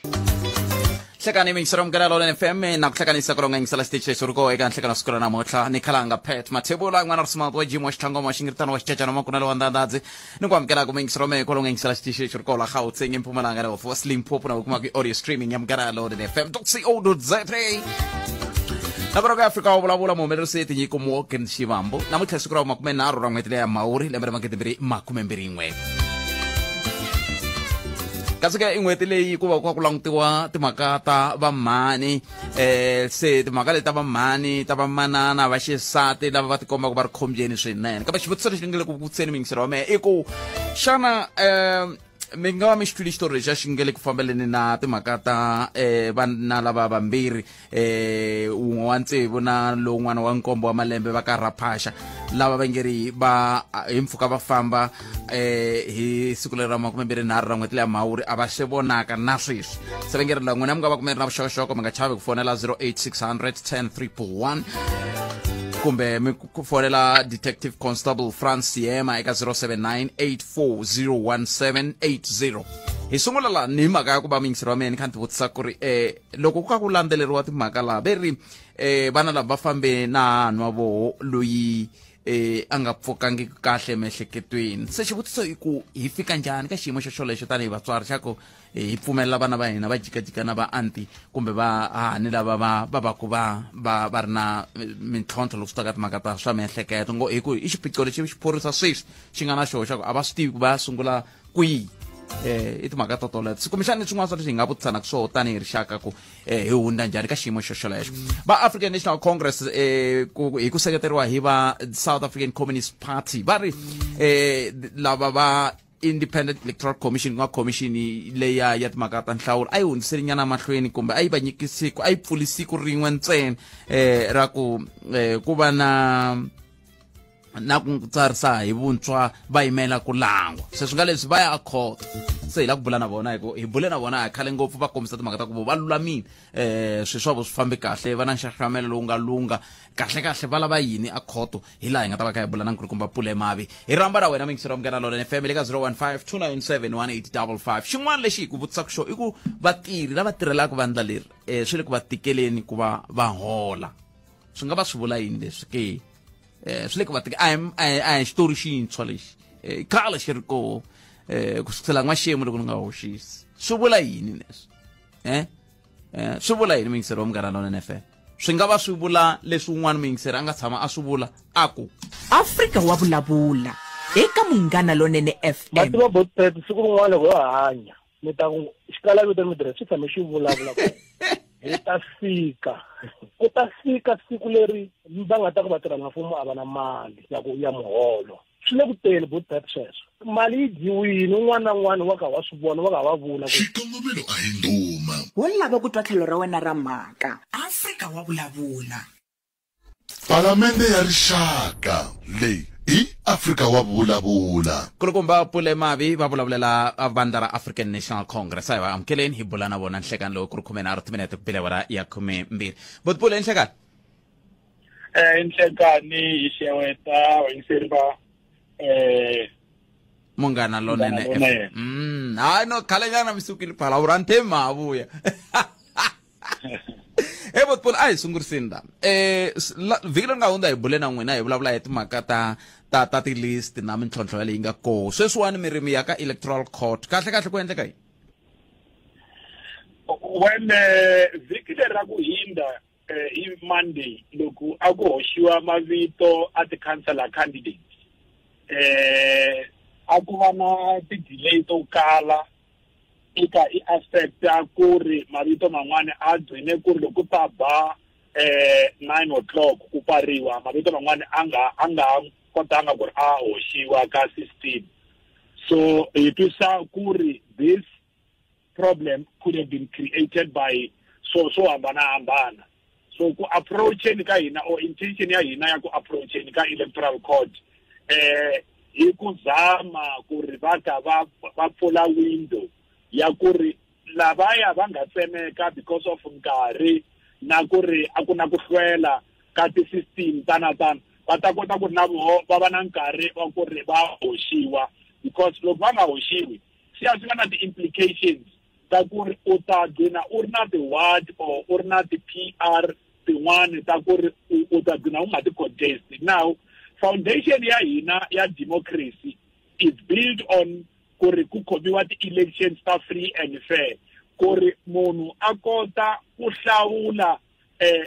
Hlekani mixero munghana lonene FM na ku hlekanisa ku ronga yingisela xitichi lexi ri koho eka nhlekano siku ra namuntlha ni khalanga Pet Mathebula n'wana ri smart wa Jim wa Xitlhangoma xingiritano wa xicecana makunelo wa ndandadzi ni ku amukela ku mixero me kwalo nga yingisela xitichi lexi ri koho la Gauteng eMpumalanga na West Limpopo na ku kuma ku audio streaming ya Munghana Lonene FM .co.za na vuroko ya Afrika wa vulavula muhumelerisi tinyiko Morgan Xivambu namuntlha siku ra 30 ra n'hweti leya Mhawuri lembe ra 2021. Kasi ka i n'hweti leyi ku va ku ku langutiwa timhaka ta vamhani, se timhaka leti ta vamhani ta vamanana va xisati lava va tikombaka va ri khombyeni swinene. Kambe xivutiso lexi ni nga le ku vutiseni muyingiseri wa mehe i ku xana mi nga va mi xi twile xitori lexi a xi nge le ku fambeleni na timhaka ta vana lava vambirhi, wun'we wa tsevu na lowun'wana wa nkombo wa malembe va ka Raphasha, lava va nge ri va hi mpfhuka va famba hi siku leri ra 23 ra n'hweti leya Mhawuri a va se vonaka na sweswi. Se va nge ri la n'wina mi nga va kumeri na vuxokoxoko mi nga chavi ku fonela 08600 10 311 kumbe mi ku fonela Detective Constable Frans Siema eka 079 8401780. Hi sungula la ni mhaka ya ku va muyingiseri wa mina ni kha ni ti vutisa ku ri loko ku kha ku landzeleriwa timhaka laha ve ri vana lava va fambe na nwa voho loyi a nga pfukangiki kahle emiehleketweni. Se xivutiso i ku hi fika njhani ka xiyimo xo xolexo tanihi vatswari xa ku hi pfumelela vana va hina va jikajika na va anti kumbe va hahani lava va va ku va va va ri na mintlhontlho loko swi ta ka timhaka ta swa miehleketo, ngo hi ku i xiphiqo lexi xiphorisa sweswi xi nga na xoho xa ku a va swi tivi ku va ya sungula kwihi. I timhaka to toleto. Se kumbexani swin'wana swa leswi hi nga vutisanaka swoho tanihi rixaka ku hi hundza njhani ka xiyimo xo xolexo. Va African National Congress ku hi ku seketeriwa hi va South African Communist Party va ri lava va Independent Electoral Commission, ku nga commission leya ya timhaka ta nhlawulo, a yi hundziseli nyana mahlweni kumbe a yi va nyiki siku, a yi pfuli siku rin'we ntsena ra ku ku va na ku tsarisa hi vuntshwa va yimela ku langwa. Se swi nga leswi va ya a court, se hi la ku bula na vona, hi ku hi bule na vona a khale ngopfu, va kombisa timhaka ta ku va lulamile, swilo swa vo swi fambi kahle, va na nxaxamelo lowu nga lungha kahle kahle, va lava yini a khoto. Hi laha hi nga ta va kha hi bula na nkulukumba Pule Mavi. Hi rhamba na wena muyingiseri wa Munghana Lonene FM le ka 015 297 1855. Xin'wana lexi hi ku vutisaka xona i ku vatirhi lava tirhelaka vandla leri swi le ku va tikeleni ku va va hola, swi nga va swi vula yini leswi ke? Swi le ku va tike, a hi xitori xintshwa lexi, khale xi ri koho ku sukela n'waxemu loko ni nga hoxisi. Swi vula yini leswi? Swi vula yini muyingiseri wa Munghana Lonene FM? Swi nga va swi vula leswi un'wana muyingiseri a nga tshama a swi vula a ku Afrika wa vulavula eka Munghana Lonene FM. Ma tiva Botpet, siku rin'wana loko yo hanya mi ta ku xikala vito mi tirha swi tshame xi vulavula ku hi ta fika, ku ta fika siku leri va nga ta ku vatirha mfumo a va na mali ya ku ya muholo. Swi le ku teni Botpet sweswo, mali yi dyiwile, un'wana na un'wana wa ka wa swi vona, wa ka wa vula ku xikongomelo a hi ndhuma. Wo lava ku twa tlhelo ra wena ra mhaka. Afrika wa vulavula. Palamende ya Rixaka leyi i Afrika wa vulavula. Kulukumba Pule Mavi va vulavulela vandla ra African National Congress. A hi va amukeleni hi bula na vona nhlekani lowu ku ri 13 timinete ku bile awara ya 12. Bot Pule, nhlekani. Nhlekani hi xeweta vayingiseri va Munghana Lonene FM. Hayi no khale nyana mi sukile phala ura nthema ha vuya. Hey Botpol, a hi sunguriseni la. Vhiki leri nga hundza hi bule na n'wina hi vulavula hi timhaka ta ti-list na mintlhontlho yaleyi nga koho. Sweswiwani mi ri mi ya ka Electoral Court. Kahle kahle ku endleka yini? Well, vhiki leri ra ku hindza hi Monday loko a ku hoxiwa mavito a ti-councillor candidates, a ku va na ti-delay to kala eka i aspect ya ku ri mavito man'wani a gcine ku ri loko ku ta ba 9 o'clock ku pfariwa, mavito man'wani a nga kotanga ku ri a hoxiwa ka system. So hi twisa ku ri this problem could have been created by so swo hambanahambana. So ku approacheni ka hina or intention ya hina ya ku approacheni ka Electoral Court hi ku zama ku ri va ta va pfula window ya ku ri lavaya va nga tsemeka because of nkarhi na ku ri a ku na ku hlwela ka ti-system tana tana, va ta kota ku ri na voho va va na nkarhi wa ku ri va hoxiwa, because loko va nga hoxiwi swi ya swi va na ti-implications. Ta ku ri u ta gcina u ri na ti-ward or u ri na ti-PR tin'wani ta ku ri u ta gcina u nga ti contest. Now, foundation ya hina ya democracy is built on ku ri ku khomiwa ti-elections ta free and fair, ku ri munhu a kota ku hlawula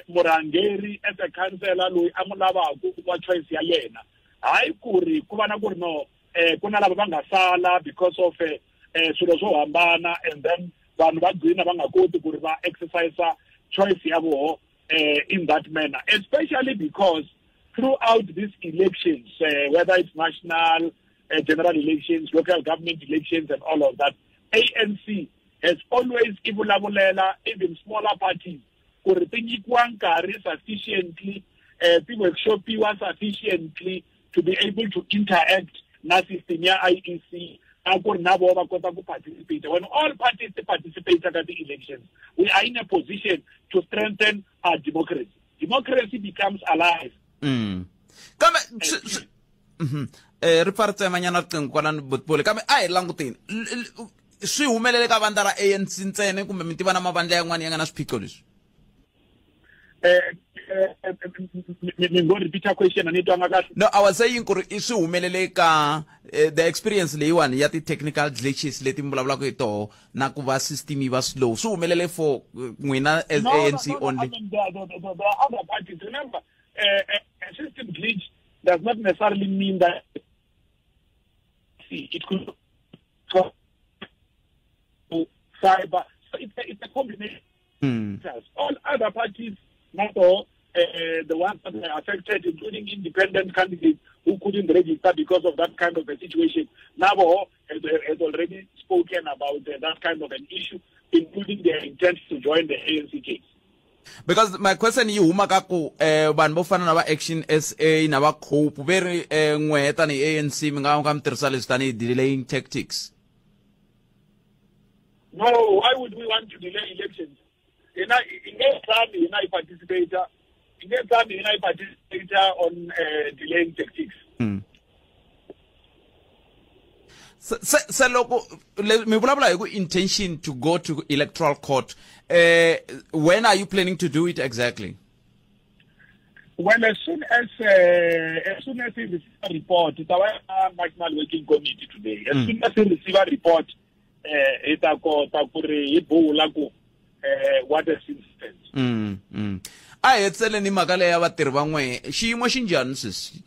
murhangeri as a councillor loyi a n'wi lavaka wa choice ya yena. Hayi ku ri ku va na ku ri no ku na lava va nga sala because of swilo swo hambana, and then vanhu va gcina va nga koti ku ri va exercise choice ya voho in that manner, especially because throughout these elections, whether it's national, general elections, local government elections and all of that, ANC has always i vulavulela even smaller parties ku ri ti nyikiwa nkarhi sufficiently, ti workshopiwa sufficiently to be able to interact na system ya IEC, a ku ri na voho va kota ku participate. When all parties participate ka ti-elections, we are in a position to strengthen our democracy. Democracy becomes alive. Kambe ri pfa ri tsemanyana riqingho kwalani Botipole, kambe a hi languteni swi humelele ka vandla ra ANC ntsena kumbe mi tiva na mavandla yan'wana ya nga na swiphiqo leswi? Mi ngo repeat question, a ni twanga kahle. No, I was saying ku ri i swi humelele ka the experience leyiwani ya ti-technical glitches leti mi vulavulaka hi toho na ku va system yi va slow, swi humelele for n'wina as No, ANC no, no, only? I mean, there are other parties. Remember, a system glitch does not necessarily mean that, see, it could cyber. So it's a combination. All other parties, not all, the ones that were affected, including independent candidates who couldn't register because of that kind of a situation. Nabo has already spoken about that kind of an issue, including their intent to join the ANC case. Because my question yi huma ka ku vanhu vo fana na va Action SA na va Cope ve ri n'we tanihi ANC mi nga ka mi tirhisa leswi tanihi delaying tactics. No, why would we want to delay elections? Hina i nge tshami hina yi participate, i nge tshami hina yi participate on delaying tactics. Se loko mi vulavula hi ku intention to go to electoral court, when are you planning to do it exactly? Well, as soon as we receive a report, it's our National Working Committee today. As soon as we receive a report, hi ta kota ku ri hi bula ku what has instance. A hi hetseleni mhaka leyi ya vatirhi va n'we, xiyimo xi njhani sweswi?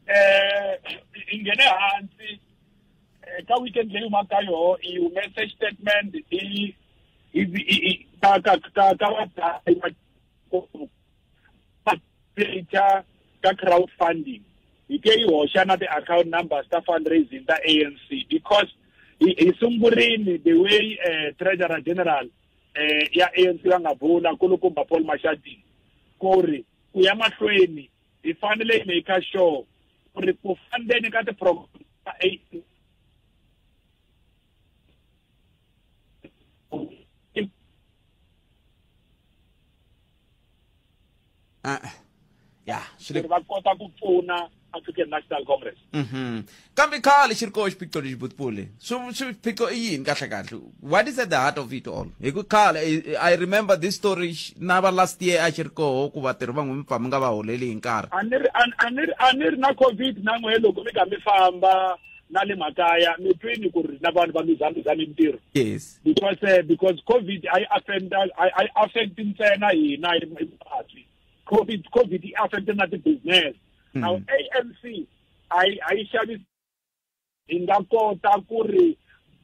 Hi nghene hansi ka weekend leyi humaka ka yoho, hi humese statement hi ka vadlayi va ka crowdfunding, hi ke yi hoxa na ti-account numbers ta fundraising ta ANC, because hi sungurini the way Treasurer General ya ANC va nga vula, kulukumba Paul Mashatile, ku ri ku ya mahlweni hi fanele hi make sure ku ri ku fundeni ka ti-program ta ANC. Ah, ya swi le va kota ku pfuna African National Congress. Kambe khale xi ri koho xiphiqo lexi, Botipole. Swiphiqo i yini kahle kahle? What is at the heart of it all? Hi ku khale I remember this story na va last year a xi ri koho ku vatirhi van'we mi pfa mi nga va holeli hi nkarhi. A ni ri na COVID na n'we loko mi kha mi famba na le makaya, mi twini ku ri na vanhu va luza mintirho. Because COVID a yi affect ntsena hina hi vatwi. COVID yi affect na ti-business. Now ANC a yi xavisi, hi nga kota ku ri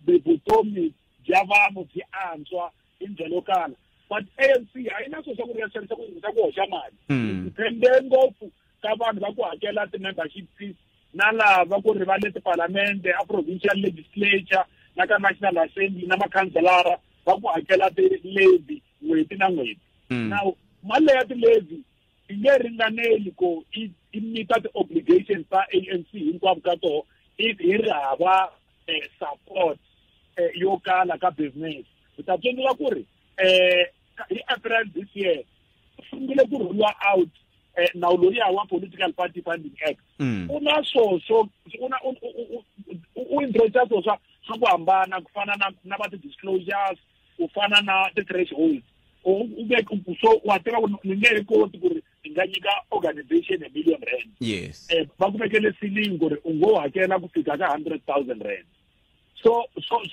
vutomi bya vanhu byi antswa hi ndlela yo kala, but ANC a yi na swilo swa ku ri ya xavisa ku swa ku hoxa mali. Depende ngopfu ka vanhu va ku hakela ti-membership fees na lava ku ri va le tipalamende, a provincial legislature na ka National Assembly na makhanselara va ku hakela ti-levy n'hweti na n'hweti. Now mali leya ti-levy yi nge ringaneli ku i meeta ti-obligations ta ANC hinkwavo ka toho if hi ri hava support yo kala ka business. Hi ta tsundzuka ku ri hi April this year sungule ku roll out nawu lowuya wa Political Party Funding Act. U na swo u na u introduce swo swa swa ku hambana ku fana na va ti-disclosures, ku fana na ti-thresholds. U veka so wa tiva ku ni nge he koti ku ri ni nga nyika organization a million rand. Yes. Va ku vekele ceiling ku ri u ngo hakela ku fika ka 100,000 rand. So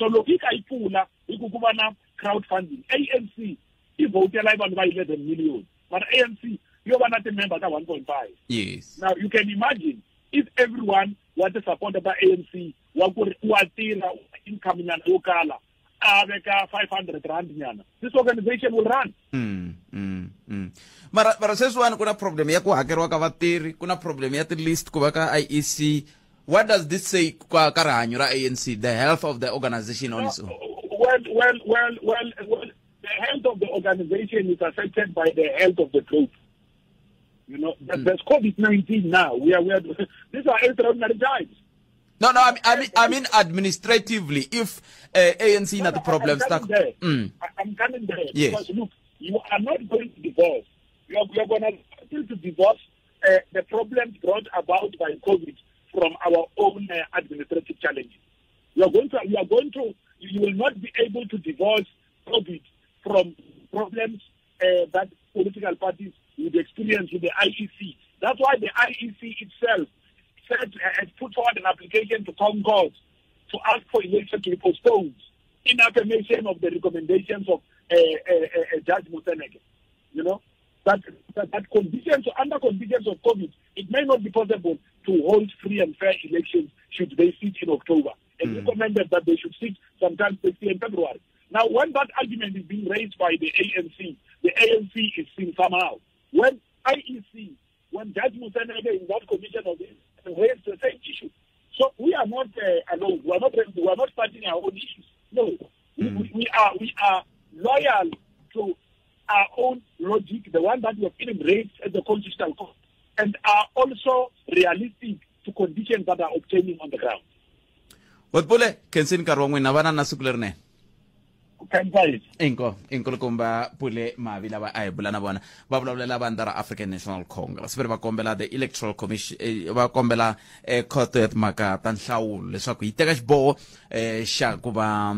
loko yi ka yi pfula hi ku va na crowdfunding, ANC yi vhotela hi vanhu va 11 million, but ANC yo va na ti-member ta 1.5. Yes. Now you can imagine if everyone wa ti-supporter ta ANC wa ku ri wa tirha income nyana yo kala a veka 500 rand nyana, this organization will run. Mara sweswiwani ku na problem ya ku hakeriwa ka vatirhi, ku na problem ya ti-list ku va ka IEC. What does this say ka rihanyo ra ANC, the health of the organization on its own? Well, the health of the organization is affected by the health of the globe. You know, there's COVID-19 now. We are these are extraordinary times. No, I mean administratively, if ANC not the problems. I'm coming there. Yes. Because look, you are not going to divorce. You are going to divorce the problems brought about by COVID from our own administrative challenges. You will not be able to divorce COVID from problems that political parties would experience with the IEC. That's why the IEC itself said has put forward an application to Concord to ask for election to be postponed in affirmation of the recommendations of Judge Moseneke. You know, that conditions, under conditions of COVID, it may not be possible to hold free and fair elections should they sit in October. And recommended that they should sit sometime next year in February. Now, when that argument is being raised by the ANC is seen somehow. When IEC, when Judge Moseneke in that commission of this raised the same issue. So we are not alone. We are not fighting our own issues. No, we are loyal to our own logic, the one that we have embraced at the Constitutional Court, and are also realistic to conditions that are obtaining on the ground. Pule, khensini nkarhi wa n'wina, vana na siku lerinene. Inko inkulukumba Pule Mavi lava a hi bula na vona va vulavulela vandla ra African National Congress, va ri va kombela the Electoral Commission, va kombela khoto ya timhaka ta nhlawulo leswaku yi teka xiboho xa ku va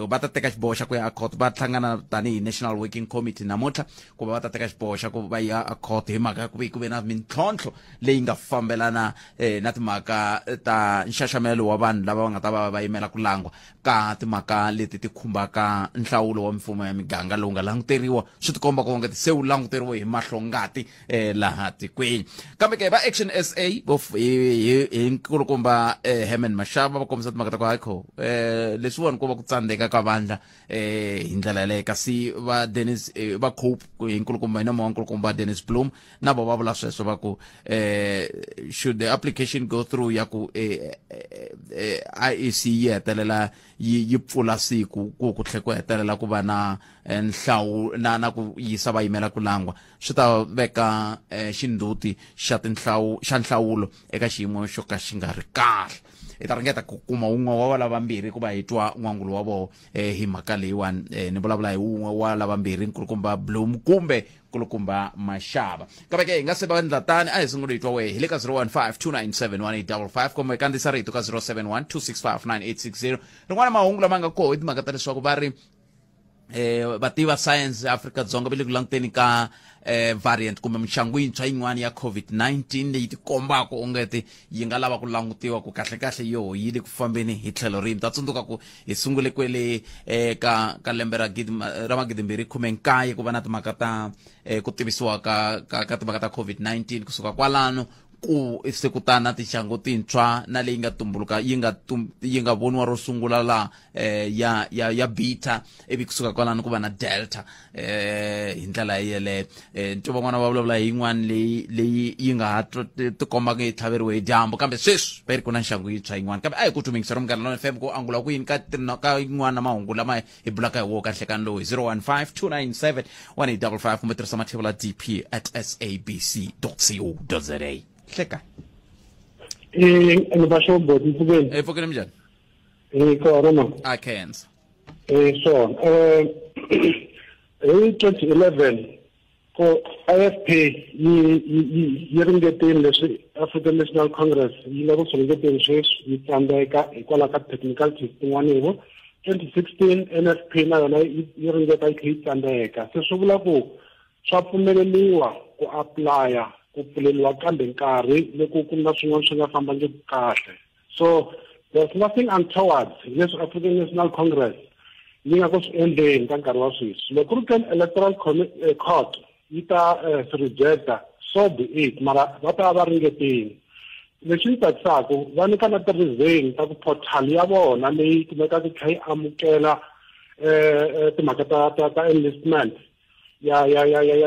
va ta teka xiboho xa ku ya court. Va hlangana tanihi National Working Committee namuntlha ku va va ta teka xiboho xa ku va ya court hi mhaka ya ku ku ve na mintlhontlho leyi nga fambelana na timhaka ta nxaxamelo wa vanhu lava va nga ta va va yimela ku langwa ka timhaka leti ti khumbaka nhlawulo wa mfumo ya miganga lowu nga languteriwa. Swi tikomba ku ongeti se wu languteriwe hi mahlongati laha tikweni. Kambe ke va Action SA hi nkulukumba Herman Mashaba va kombisa timhaka ta ku haikho leswiwani ku va ku tsandzeka ka vandla hi ndlela yaleyo, kasi va Dennis va Cope hi nkulukumba hi nomo wa nkulukumba Dennis Bloom na vo va vula sweswo va ku should the application go through ya ku IEC yi hetelela yi pfula siku ku tlhe ku hetelela ku va na nhlawu na ku yisa va yimela ku langwa, swi ta veka xindzhuti xa tinhlawu xa nhlawulo eka xiyimo xo ka xi nga ri kahle. Hi ta ringeta ku kuma wun'we wa lavambirhi ku va hi twa n'wangulo wa voho hi mhaka leyiwani. Ni vulavula hi wun'we wa lavambirhi, nkulukumba Bloom kumbe nkulukumba Mashaba. Kambe ke hi nga se va endla tani, a hi sunguli hi twa wehe hi le ka 015 297 1855 kumbe kandziyisa rito ka 071 265 9860. Rin'wana mahungu lama nga koho i timhaka ta leswaku va ri vativa science ya Afrika-Dzonga va le ku languteni ka variant kumbe mixangu yintshwa yin'wana ya COVID-19 leyi tikombaka ongeti yi nga lava ku langutiwa ku kahlekahle yoho yi le ku fambeni hi tlhelo rini. Ta tsundzuka ku hi sungule kwele ka lembe ra 2019 ku va na timhaka ta ku tivisiwa ka timhaka ta COVID-19. Kusuka kwalano ku se ku ta na tinxangu tintshwa na leyi nga tumbuluka yi nga voniwa ro sungula la ya beta, ivi kusuka kwalano ku va na delta hi ndlela yeleyo. Nto van'wana va vulavula hi yin'wana leyi yi nga ha tikombaka yi tlhaveriwe hi dyambu, kambe sweswi va ri ku na nxangu yintshwa yin'wana. Kambe a hi ku tumingisa Munghana Lonene FM ku angula ku yini ka yin'wana na mahungu lama hi bulaka hi wo ka nhlekani lowu hi 015 297 1855 kumbe tirhisa mathevula dp at sabc.co.za. Hleka. Ni va xo boti pfukeni. Pfukeni minjhani? Kona ma. A khensa. Swona. Hi 2011 Ku IFP yi ringetile leswi African National Congress yi nga ku swi ringeteni sweswi, yi tsandzeka hikwalaho ka technicalities tin'wanivo. 2016 NFP na yona yi ringeta yi tlhe yi tsandzeka. Se swi vula ku swa pfumeleriwa ku apply-a ku pfuleriwa kambe nkarhi loko ku na swin'wana swi nga fambangiki kahle. So there's nothing untoward leswi African National Congress yi nga ku swi endleni ka nkarhi wa sweswi. Loko ku ri ke Electoral Court yi ta swi rejecta, so be it, mara va ta va ringetile. Lexi ni tsakisaka, va nyika na ti-reason ta ku portal ya vona leyi kumekaka yi tlha yi amukela timhaka ta enlistment ya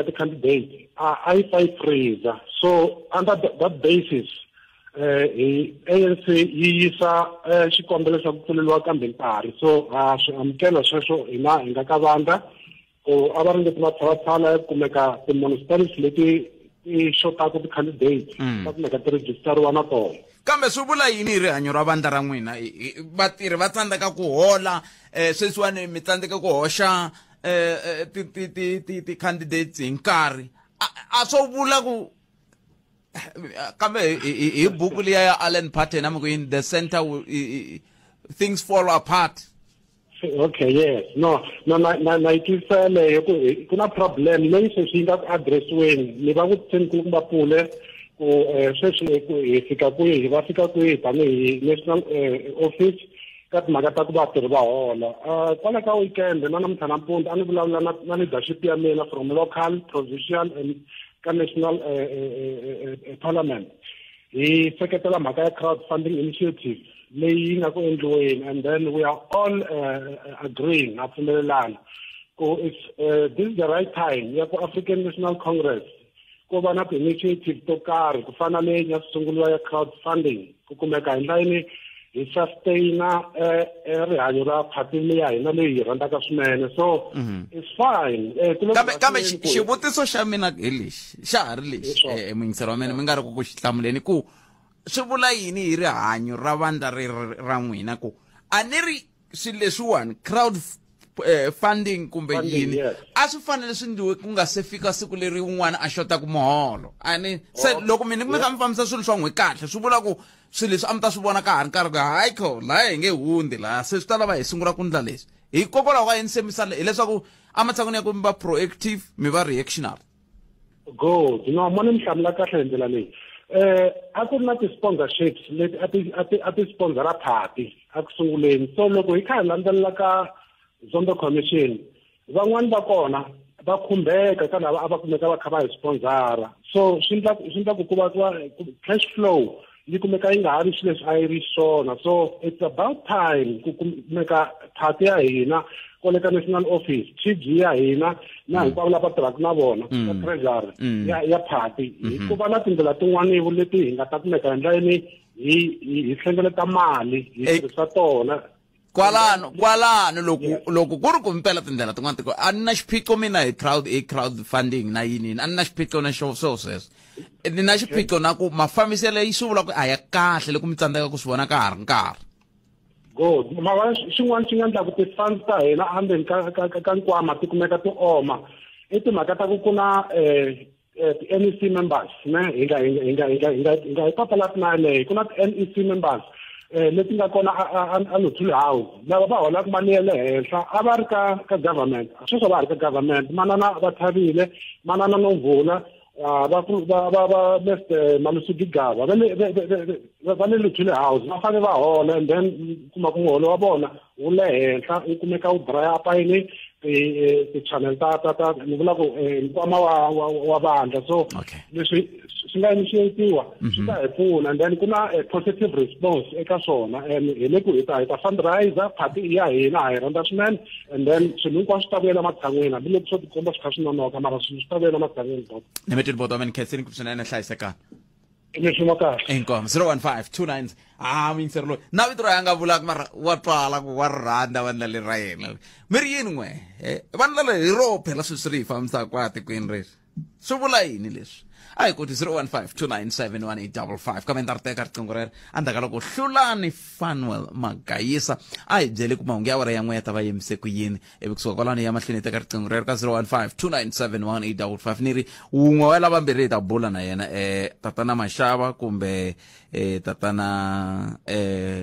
ti-candidate a yi pfa yi freezer. So under that basis, hi ANC yi yisa xikombelo xa ku pfuleriwa kambe nkarhi. So ha swi amukela sweswo hina hi nga ka vandla ku a va ringeti matshalatshala ya ku kumeka ti-municipalities leti ti xotaka ti-candidate ta kumeka ti rejisitariwa na tona. Kambe swi vula yini hi rihanyo ra vandla ra n'wina? Vatirhi va tsandzeka ku hola, sweswiwani mi tsandzeka ku hoxa ti-candidates hi nkarhi. A swo vula ku kambe hi buku liya ya Alan Paton, a mi ku yini, the center will, things fall apart. Okay, yes. No, no, na yi twisisa yeleyo ku ku na problem leyi sweswi yi nga ku addressiweni. Ni va vutiseni kulukumba Pule ku sweswi ku hi fika kwihi, va fika kwihi tanihi national office ka timhaka ta ku vatirhi va hola. Kwala ka weekend na namuntlha nampundzu a ni vulavula na leadership ya mina from local, provincial and ka national parliament. Hi seketela mhaka ya crowdfunding initiative leyi yi nga ku endliweni, and then we are all agreeing, na pfumelelana ku it's this is the right time ya ku African National Congress ku va na ti-initiative to karhi ku fana leyi nga sunguriwa ya crowdfunding ku kumeka hi ndlela yini hi sustaina rihanyo ra party leyi ya hina leyi hi rhandzaka swinene. So it's fine. Kambe xivutiso xa mina hi lexi, xa ha ri lexi, muyingiseri wa mina mi nga ri ku xi hlamuleni, ku swi vula yini hi rihanyo ra vandla ra n'wina ku a ni ri swilo leswiwani crowd funding kumbe yini a swi fanele swi ndliwe ku nga se fika siku leri un'wana a xotaka muholo? A ni se loko mina mi kha mi fambisa swilo swa n'wi kahle, swi vula ku swilo leswi a mi ta swi vona ka ha ri nkarhi ku hayi kho laha hi nge hundzi laha, se swi ta lava hi sungula ku ndla leswi. Hikokwalaho ka yini se mi sale hileswaku ematshan'wini ya ku mi va proactive mi va reactionary? Good. No, mo ni mi hlamula kahle hi ndlela leyi. A ku ri na ti-sponsorships leti a ti sponsora party a ku sunguleni. So loko hi kha hi landzelela ka Zondo Commission, van'wani va kona va khumbeka ka lava a va kumeka va kha va hi sponsora. So swi endla ku va cash flow yi kumeka yi nga ha ri swilo leswi a yi ri swona. So it's about time ku kumeka party ya hina kwale ka national office, TG ya hina na hinkwavo lava tirhaka na vona ka treasury ya party, ku va na tindlela tin'wani leti hi nga ta kumeka hi ndlela yini hi hlengeleta mali hi tirhisa tona. Kwalano loko ku ri ku mpela tindlela tin'wana tiko a ni na xiphiqo mina hi crowd funding na yini, a ni na xiphiqo na swo sweswo. Ni na xiphiqo na ku mafambiselo yi swi vula ku a ya kahle loko mi tsandzeka ku swi vona ka ha ri nkarhi. Good. Mara xin'wana xi nga endlaku ti-funds ta hina endzeni ka nkwama ti kumeka ti oma i timhaka ta ku ku na ti-NEC members, ne hi nga hi papalati na yeleyo. Ku na ti-NEC members leti nga kona a Luthuli House, lava va holaka mali ya le henhla a va ri ka government, sweswo va ha ri ka government. Manana va Thabile, manana Nomvula, va Mr Malusi Gigaba va le Luthuli House, va fanele va hola, and then kuma ku muholo wa vona wu le henhla wu kumeka wu dry up yini ti-channel ta ni vula ku nkwama wa vandla. So leswi swi nga initiatiwa swi ta hi pfuna, and then ku na positive response eka swona, and hi le ku hi ta fundraiser party ya hina ha yi rhandza swinene, and then swilo hinkwaswo swi ta vuyela matshan'wini hambiloko swo tikomba swi kha swi nonoka, mara swilo swi ta vuyela matshan'wini. Ni mi twini boto wa mina, khensini swinene, hlayisekani. Leswi kahle. Inkomo 015 29 muyingiseri loyi na vito ra ya nga vulaka mara wa twala ku wa ri rhandza vandla leri ra yena. Mi ri yini n'we vandla leri hi ro phela sweswi ri hi fambisaka kwala tikweni reri, swi vula yini leswi? A hi koti 015 297 1855, kambe ni ta ri teka riqingho rero endzhaku ka loko Hlulani Fanuel Magayisa a hi byele ku mahungu ya awara ya n'we ya ta va yimise ku yini. Ivi kusuka kwalano ya mahlweni hi teka riqingho rero ka 015 297 1855. Ni ri wun'we wa lavambirhi hi ta bula na yena, tatana Mashava kumbe tatana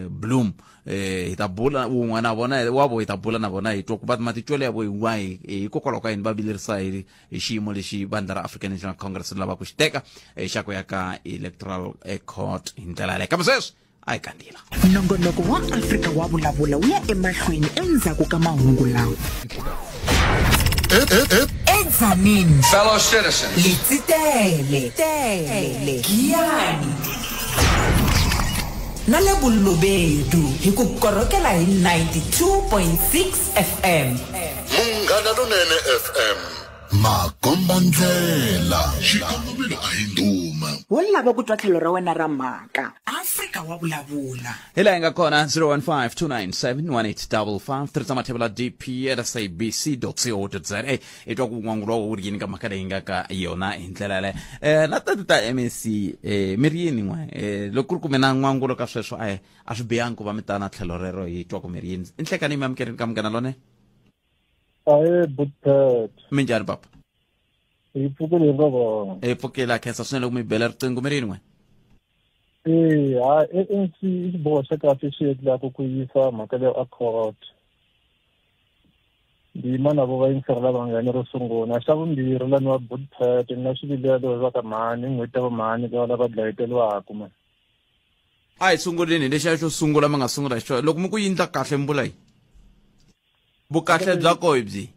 Bloom. Hi ta bula wun'we na vona wa vo, hi ta bula na vona, hi twa ku va matitwelo ya vo hi wahi, hikokwalaho ka yini va vilerisa hi xiyimo lexi vandla ra African National Congress ri lava ku xi teka xa ku ya ka Electoral Court hi ndlela yaleyo. Kambe sweswi a hi kandzila. Nongonoko wa Afrika wa Vulavula wu ya emahlweni endzhaku ka mahungu lawa. Edzanini. Fellow citizens. Letsitele, Tele, Giyani na le Bolobedu hi ku korhokela hi 92.6 FM. Munghana Lonene FM, makombandlela, xikongomelo a hi ndhuma. Wo lava ku twa tlhelo ra wena ra mhaka, Afrika wa Vulavula. Hi laha hi nga kona, 015 297 1855. Tirhisa mathebula dp at sabc co za. I twa ku n'wangulo wa wu ri yini ka mhaka leyi nga ka yona hi ndlela yaleyo. Na tati ta MEC, mi ri yini n'we? Loko ku ri kume na n'wangulo ka sweswo, a swi bihangi ku va mi ta na tlhelo rero, hi twa ku mi ri yini. I nhlekani, mi amukeleni ka Munghana Lone. Ahe, Butpet. Minjhani, papa? Hi pfukile hi vona. Hi pfukile, a khensa swinene loko mi bela riqingho. Mi ri yini n'we? E ha, ANC i xiboho xa kahle xi endlaku ku yisa mhaka leyo a court. Ndi yima na vo vayingiseri lava nga ni ro sungula. Xa vumbirhi, lani wa Butpet na swivilelo va ka mhani, n'hweti ya vamhani lava lava dlayeteriwaka ma. A hi sunguleni hi lexiya xo sungula mi nga sungula hi xona. Loko mi ku yindla kahle, mi vula yini? Vukahle bya koho hi byihi?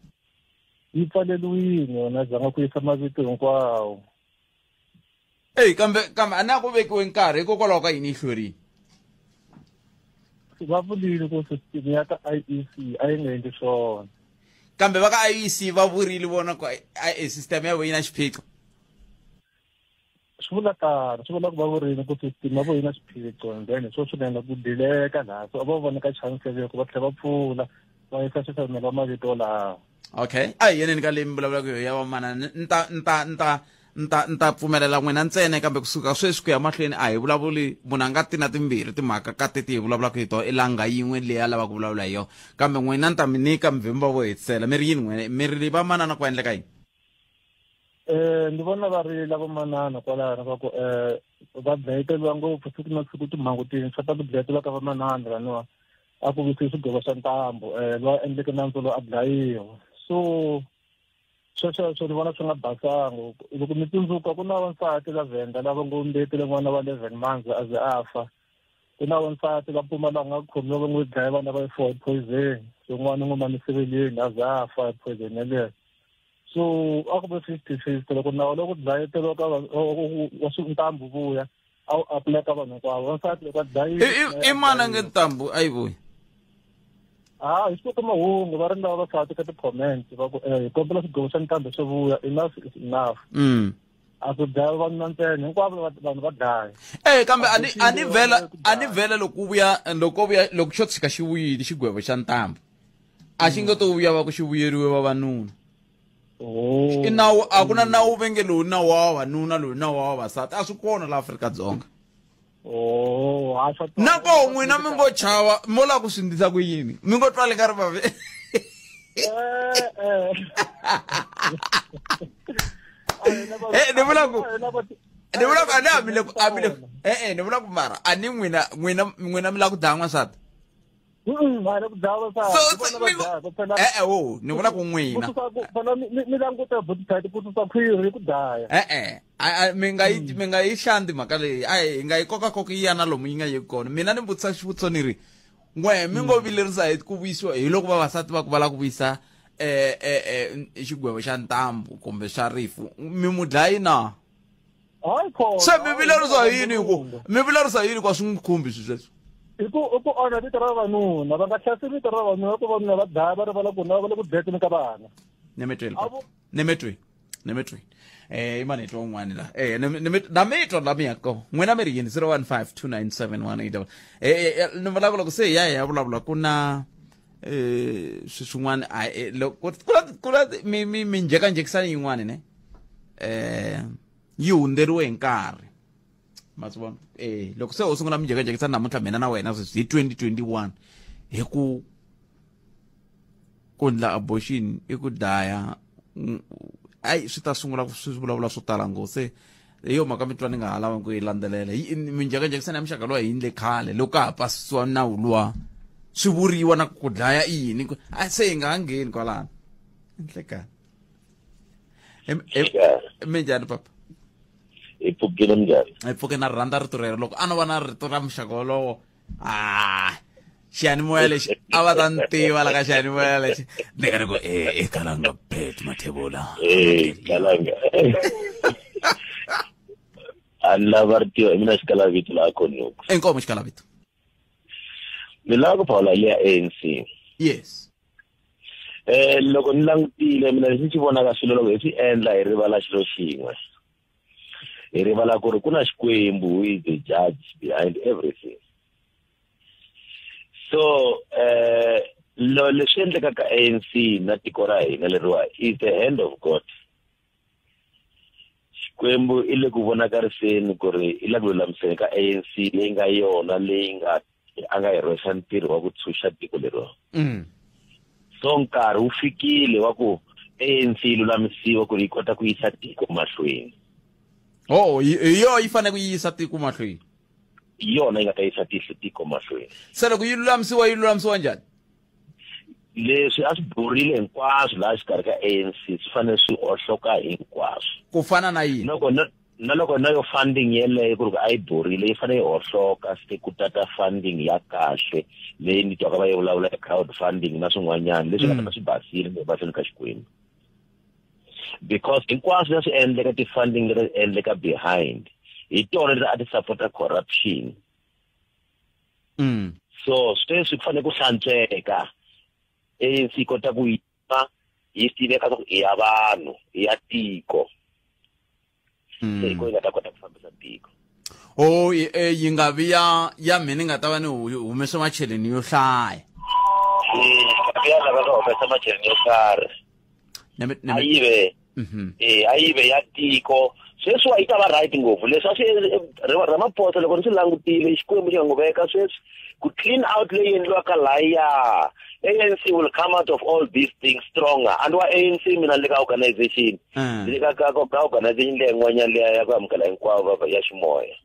Yi pfaleriwile yona, zanga ku yisa mavito hinkwawo. Eyi, kambe a na ku vekiwe nkarhi, hikokwalaho ka yini yi hlwerile? Va vulile ku system ya ka IEC a yi nga endli swona. Kambe va ka IEC va vurile vona ku system ya vo yi na xiphiqo? Swi vula tano, swi vula ku va vurile ku system ya vo yi na xiphiqo, and then hi swo swi nga endla ku dileka laha. So a va voneka chance leyo ku va tlhela va pfula, va yisa xihlamelo wa mavito lawa. Okay, a hi yeneni ka leyi mi vulavulaka yo ya vamanana. Ni ta pfumelela n'wina ntsena, kambe kusuka sweswi ku ya mahlweni a hi vulavuli. Munhu a nga ti na timbirhi timhaka ka teti hi vulavulaka hi tona, i langa yin'we leyi a lavaka ku vulavula hi yona. Kambe n'wina ni ta mi nyika mivhimba vo hetisela. Mi ri yini n'wina? Mi ri vamanana ku endleka yini? Ndzi vona va ri lava manana kwalano va ku va dlayeteriwa ngopfu siku na siku, timhangu tintshwa ta ku dlayeteriwa ka vamanana laniwa, a ku visiwe xigwevo xa ntambu, loyi a endleke nandzu loyi a dlayiwa. So swesweswo ni vona swi nga basanga. Loko mi tsundzuka, ku na wansati la Venda lava ngo mbetile n'wana wa 11 months a ze a fa. Ku na wansati va Mpumalanga nga khomiwa, va n'wi dlaya vana va four hi poison. So n'wana n'wi mamiseriwile a ze a fa hi poison yeleyo. So a ku ve 50-50. Loko nawu lowu ku dlayeteriwa ka wa ntambu vuya, a wu apply ka vanhu hinkwavo, wansati loko a dlayile. I mani a nge ntambu a yi vuyi? Ha, hi swi mahungu va ri lava vavasati ka ti-comment va ku hi kombela xigwevo xa ntambu xo vuya, enough is enough. A ku dlaya vavanuna ntsena, hinkwavo vanhu va dlaya. Kambe ani vhela, ani vhela loko ku vuya, loko vuya, loko xo tshika xi vuyile xigwevo xa ntambu, a xi nge to vuya va ku xi vuyeriwe vavanuna. Oh. I nawu, a ku na nawu ve nge lowu nawu wa vavanuna, lowu nawu wa vavasati, a swi kona la Afrika-Dzonga. Oh, ha swa Na koho n'wina mi ngo chava mo lava ku swi ndlisa ku yini, mi ngo twali ka ri vavi. Ni vula ku a ni hamile ku amile, ni vula ku mara a ni n'wina mi lava ku dlaya n'wansati. Ha, ku dlaya So wo ni vula ku n'wina vona mi languta butitati ku susa khwiri ku dlaya. Mi nga yi hlandi mhaka leyi, a hi nga yi kokakoka yi ya na lomu yi nga yi kona. Mina ni vutisa xivutiso, ni ri n'we mi ngo vilerisa hi ku vuyisiwa hi loko vavasati va ku va lava ku vuyisa xigwevo xa ntambu kumbe xa rifu, mi mu dlayi na? Hayi khona. Se mi vilerisa hi yini? Ku mi vilerisa yini ku a swi n'wi khumbi swi sweswo? I ku onha vito ra vavanuna. Va nga hlaseli vito ra vavanuna, ku vavanuna va dlaya, va rivala ku na va le ku dlayeteni ka vana. Nemetweni, nemetweni, nemetweni. I mani twa un'wani la? Na mi twa la mi ya kona. N'wina mi ri yini? 015 297 18. Ni vulavula loko se hi ya hi ya vulavula ku na swi swin'wana, loko ku na mi njhekanjhekisani yin'wani ne. Yi hundzeriwe hi nkarhi. Ma swi vona? Loko se u sungula minjhekanjhekisano namuntlha mina na wena sweswi hi 2021 hi ku ku ndla abortion i ku dlaya, ayi swi ta sungula ku swi vulavula swo tala ngopfu. Se hi yo mhaka mi twa ni nga ha lavi ku yi landzelela. Minjhekanjhekisano ya muxaka luwa hi endle khale loko ka ha pasisiwa nawu luwa, swi vuriwa na ku dlaya i yini, a se hi nga ha ngheni kwalano. Enhlekani minjhani papa? Hi pfukile, minjhani? Hi pfuke. Na rhandza rito rero. Loko a no va na rito ra muxaka wolowo, a xiyanimoya lexi a va ta ni tiva la ka xiyanimoya lexi ni nga ri ku e Kalanga Bet Mathebula. E Kalanga a ni lava ri tiva mina xikala vito laha Konuku. Inkomo, xikala vito. Ni lava ku phawula leya ANC. Yes. Loko ni langutile mina lexi ni xi vonaka, swilo loko hi swi endla hi rivala xilo xin'we, hi rivala ku ri ku na Xikwembu who is the judge behind everything. So lo leswi endlekaka ANC na tiko ra hina leriwa is the hand of God. Xikwembu i le ku vonakariseni ku ri i le ku lulamiseni ka ANC leyi nga yona leyi nga a nga hi rhwexa ntirho wa ku tshunxa tiko leriwa. So nkarhi wu fikile wa ku ANC yi lulamisiwa ku ri yi kota ku yisa tiko mahlweni. Oh, hi yo yi fanele ku yisa tiko mahlweni. Hi yona yi nga ta yisa tiko mahlweni. Se loko yi lulamisiwa, yi lulamisiwa njhani? Leswi a swi borile hinkwaswo laha xikarhi ka ANC swi fanele swi ohloka hinkwaswo. Ku fana na yini? Loko na na loko na yo funding yeleyo ku ri ku a yi borile, yi fanele yi hohloka, se ku tata funding ya kahle leyi ni twaka va yi vulavula ya crowd funding na swin'wanyana leswi nga ta swi basile mahlweni ka Xikwembu, because hinkwaswo leswi endleka, ti-funding leti endleka behind hi tona leti a ti support-a corruption. So sweswi ku fanele ku hlantsweka, ANC yi kota ku yima yi tiveka swa ku i ya vanhu, i ya tiko, se hi ko yi nga ta kota ku fambisa tiko. Oh, yi nga vi ya mina ni nga ta va ni humese macheleni yo hlaya. Ya lava ka humesa macheleni yo karhi. A yi ve a yi ve ya tiko. Sweswiwa yi ta va right ngopfu. Leswi a swi Ramaphosa, loko ni swi langutile, Xikwembu xi nga n'wi veka sweswi ku clean out leyi endliwaka laya, ANC will come out of all these things stronger. And wa ANC mina le ka organization, le ka organization leyi n'wanyana leya ya ku amukela hinkwavo ya ximoya.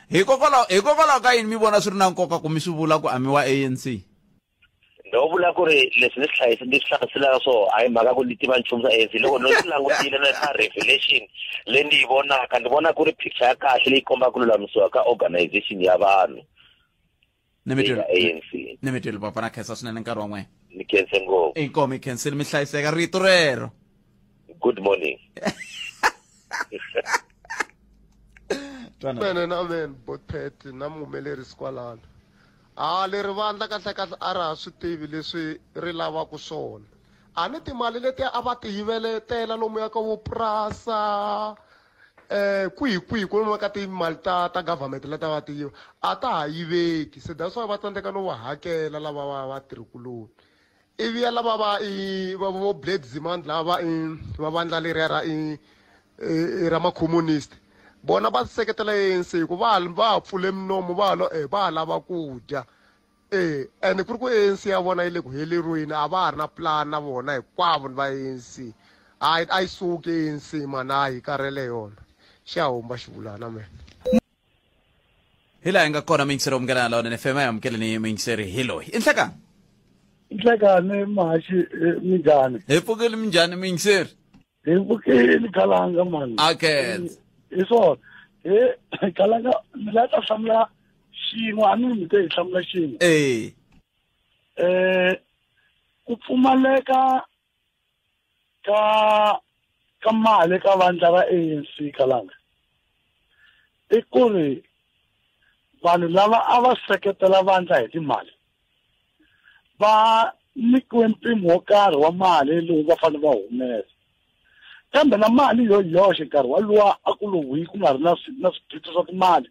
Hikokwalaho ka yini mi vona swi ri na nkoka ku mi swi vula ku a mi wa ANC? No vula ku ri leswi ni swi hlayisa, ni swi hlamuselaka, so a hi mhaka ku ni tiva nchumu swa ANC. Loko no swi langutile na revelation leyi ni yi vonaka, ni vona ku ri picture ya kahle leyi kombaka ku lulamisiwa ka organization ya vanhu ni mi ya ANC. Ni mi twile papa, na khensa swinene nkarhi wa n'wina. Ni khense ngopfu. Inkomu, i khensile, mi hlayiseka, rito rero. Good morning. Amen and amen. Botpet na muhumelerisi kwalano, a leri vandla kahle kahle a ra ha swi tivi leswi ri lavaka swona. A ni timali letiya a va ti yiveletela lomuya ka vupurasa, kwihi kwihi kwalomuya ka timali ta government leti a va ti yiva, a ta ha yiveki. Se that's why va tsandzeka no va hakela lava va vatirhikuloni. Ivi ya lava va i va vo Blade Nzimande, lava va i va vandla leriya ra i ra macommunist, vona va seketela ANC hi ku va ha pfule minomo, va ha lo va ha lava ku dya ene ku ri ku ANC ya vona yi le ku heleriweni, a va ha ri na plan na vona hinkwavo va ANC. A yi suki ANC mana, a yi karhele yona, xi ya humba xivulana mina. Hi laha hi nga kona, muyingiseri wa Munghana Lonene FM, ya amukeleni muyingiseri hi loyi i nhlekani. Nhlekani mahaxi, minjhani? Hi pfukile, minjhani muyingiseri? Hi pfukile, Kalanga mani. A khensa. Hi swona he Kalanga, ni la ta hlamula xin'we, a ni mi te hi hlamula xin'we. Ku pfumaleka ka mali ka vandla ra ANC, Kalanga, i ku ri vanhu lava a va seketela vandla hi timali va nyikiwe mpimo wo karhi wa mali lowu va fanele va humesa, kambe na mali yo yoxe nkarhi walowa a ku lo hwi ku nga ri na swiphiqo swa timali,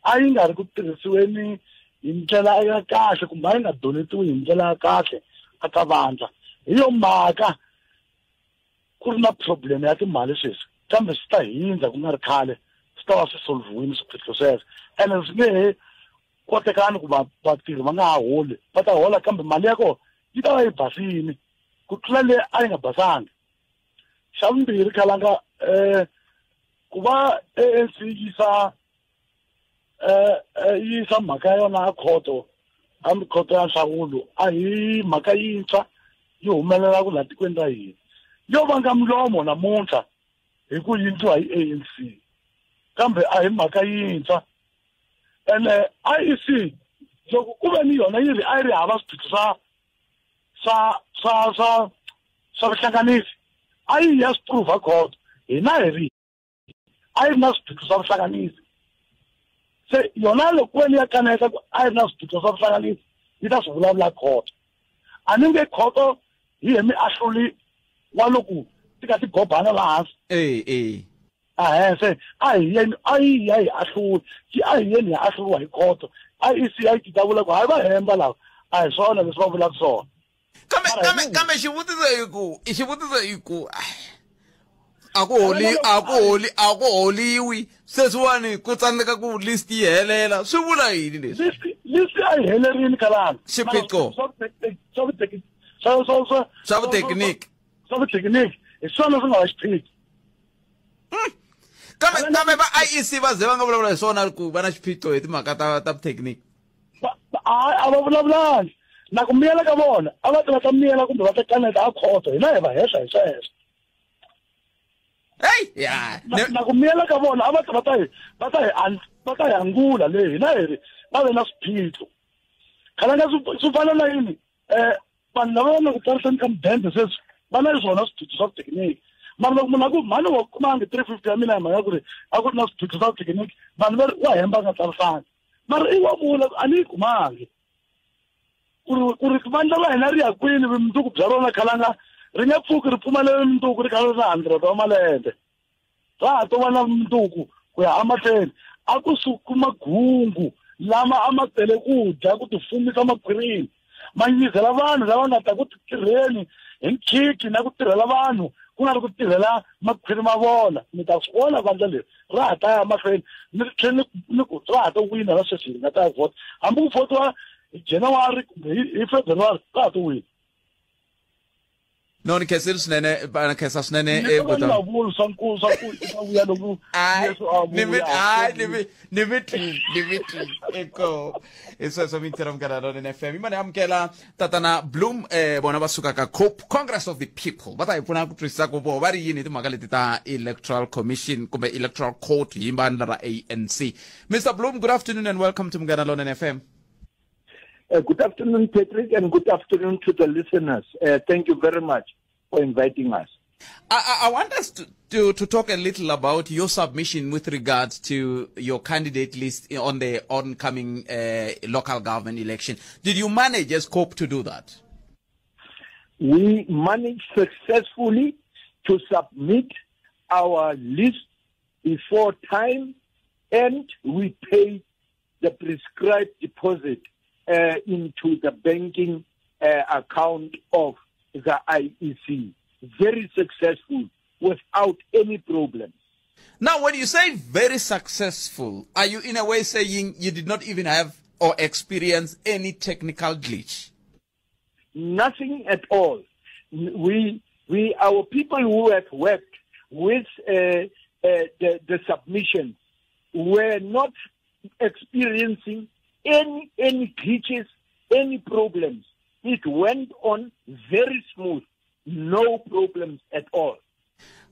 a yi nga ri ku tirhisiweni hi ndlela ya kahle kumbe a yi nga donetiwi hi ndlela ya kahle eka vandla. Hi yo mhaka ku ri na problem ya timali sweswi. Kambe swi ta hindza ku nga ri khale swi ta va swi solviwile swiphiqo sweswo. Ene swi nge he kotekani ku vatirhi va nga ha holi, va ta hola kambe mali ya kona yi ta va yi basile ku tlula leyi a yi nga basanga. Xa vumbirhi khalanga ku va ANC yisa yisa mhaka ya yona a khoto, hambi khoto ya nhlawulo a hi mhaka yintshwa yi humelela ku laha tikweni ra hina. Yo vanga milomo namuntlha hi ku yindliwa hi ANC, kambe a hi mhaka yintshwa. Ene IEC loko ku ve ni yona yi ri a yi ri hava swiphiqo swa vuhlanganisi, a yi ya swi prove court. Hina hi ri a yi ri na swiphiqo swa vuhlanganisi. Se yona loko ku ve ni ya kaneta ku a yi ri na swiphiqo swa vuhlanganisi, yi ta swi vulavula court. A ni nge khoto hi ye miahluli wa loko ti ka ti gobana laha hansi. Ahee, se a hi yeni, a yi ya hi ahlula, ki a hi yeni hi ahluriwa hi khoto. IEC a yi ta vula ku hayi va hemba lava, a hi swona leswi va vulaka swona. Kambe xivutiso i ku a ku holi, a ku holi, a ku holiwi sweswiwani ku tsandzeka ku list yi helela, swi vula yini leswi? List a yi helerini kalana. Xiphiqo. Swa Swa vuthekiniki. Swa vuthekiniki hi swona swi nga va xiphiqo. Kambe va IEC va ze va nga vulavula hi swona ku va na xiphiqo hi timhaka ta vuthekiniki. A va vulavulangi. Na ku miyela ka vona, a va ta va ta miyela kumbe va ta kaneta a khoto, hina hi va hehla hi sweswo. Hey, ya. Na ku miyela ka vona, a va ta va ta hi, va ta hi an-, va ta hi angula leyi, hina hi ri va ve na swiphiqo. Khalanga swi fana na yini? Vanhu lava va nga ku tsariseni ka mudende sweswi va na swona swiphiqo swa vuthekiniki. Mara loko munhu a ku mhani wa kumangi 350 ya mina hi mhaka ya ku ri a ku ri na swiphiqo swa vuthekiniki, vanhu va ri wa hemba a nga tsarisangi. Mara i wa vula ku a ni yi kumangi. Ku ri vandla ra hina ri ya kwini vumundzuku bya rona khalanga ri nga pfuki ri pfumalele mundzuku ri kha ri na 100 wa malembe. Ra ha to va na mundzuku ku ya emahlweni. A ku suki magungu lama a ma tele ku dya ku tifumisa makhwirini, ma nyizela vanhu lava nga ta ku tirheni hi nkhikhi na ku tirhela vanhu ku nga ri ku tirhela makhwiri ma vona. Mi ta swi vona vandla leri ra ha ta ya mahlweni, ni ri tlhela ni ku ra ha ta wina na sweswi hi nga ta ya vhota, hambi ku vhotiwa hi January kumbe hi February ra ha ta wina. No, ni khensile swinene, ni khensa swinene, Ni twa va vula swa nku, swa ku i ta vuya loko Yesu a vuya. Ai, ni mi, ni mi twi, ni mi twi. Eko. Hi sweswo mi tirha Munghana Lonene FM. Yimani amukela Tatana Bloem, vona va suka ka COPE, Congress of the People. Va ta hi pfuna ku twisisa ku voho va ri yini hi timhaka leti ta Electoral Commission kumbe Electoral Court hi vandla ra ANC. Mister Bloem, good afternoon and welcome to Munghana Lonene FM. Good afternoon, Patrick, and good afternoon to the listeners. Thank you very much for inviting us. I want us to talk a little about your submission with regards to your candidate list on the oncoming local government election. Did you manage as COPE to do that? We managed successfully to submit our list before time, and we paid the prescribed deposit into the banking account of the IEC. Very successful, without any problem. Now, when you say very successful, are you in a way saying you did not even have or experience any technical glitch? Nothing at all. Our people who have worked with the submission were not experiencing any glitches, any problems. It went on very smooth, no problems at all.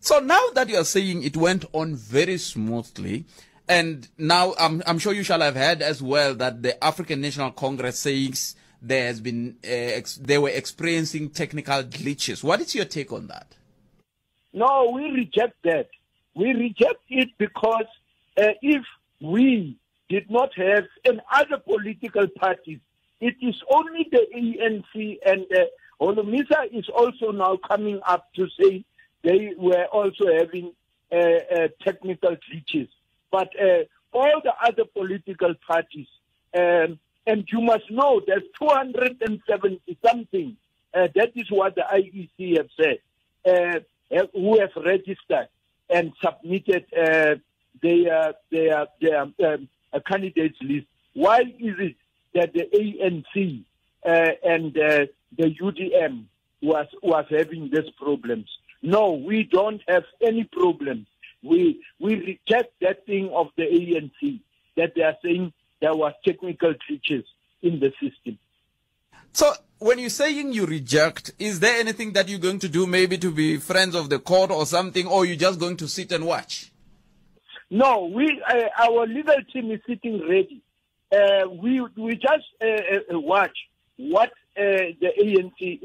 So now that you are saying it went on very smoothly, and now I'm sure you shall have heard as well that the African National Congress says they were experiencing technical glitches. What is your take on that? No, we reject that. We reject it because if we did not have, and other political parties, it is only the ANC, and Holomisa is also now coming up to say they were also having technical glitches. But all the other political parties, and you must know there's 270-something, that is what the IEC have said, who have registered. and submitted their candidates list. Why is it that the ANC and the UDM was having these problems? No, we don't have any problems. We reject that thing of the ANC that they are saying there was technical glitches in the system. So when you're saying you reject, is there anything that you're going to do maybe to be friends of the court or something, or you're just going to sit and watch? No, we our legal team is sitting ready. We just watch what the ANC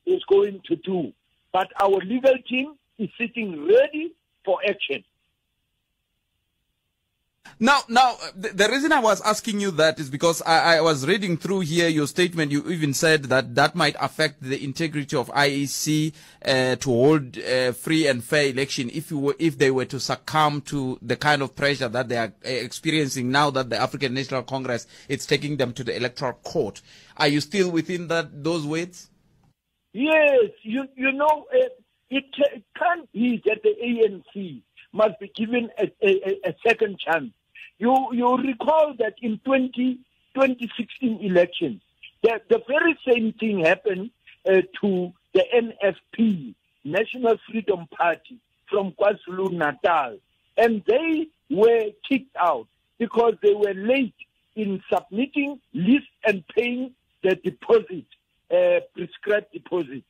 is going to do. But our legal team is sitting ready for action. Now, the reason I was asking you that is because I was reading through here your statement. You even said that might affect the integrity of IEC to hold free and fair election if they were to succumb to the kind of pressure that they are experiencing now that the African National Congress is taking them to the electoral court. Are you still within those words? Yes, you know, it can't be that the ANC must be given a second chance. You recall that in 2016 elections, the very same thing happened to the NFP, National Freedom Party, from KwaZulu-Natal. And they were kicked out because they were late in submitting lists and paying the deposit, prescribed deposit.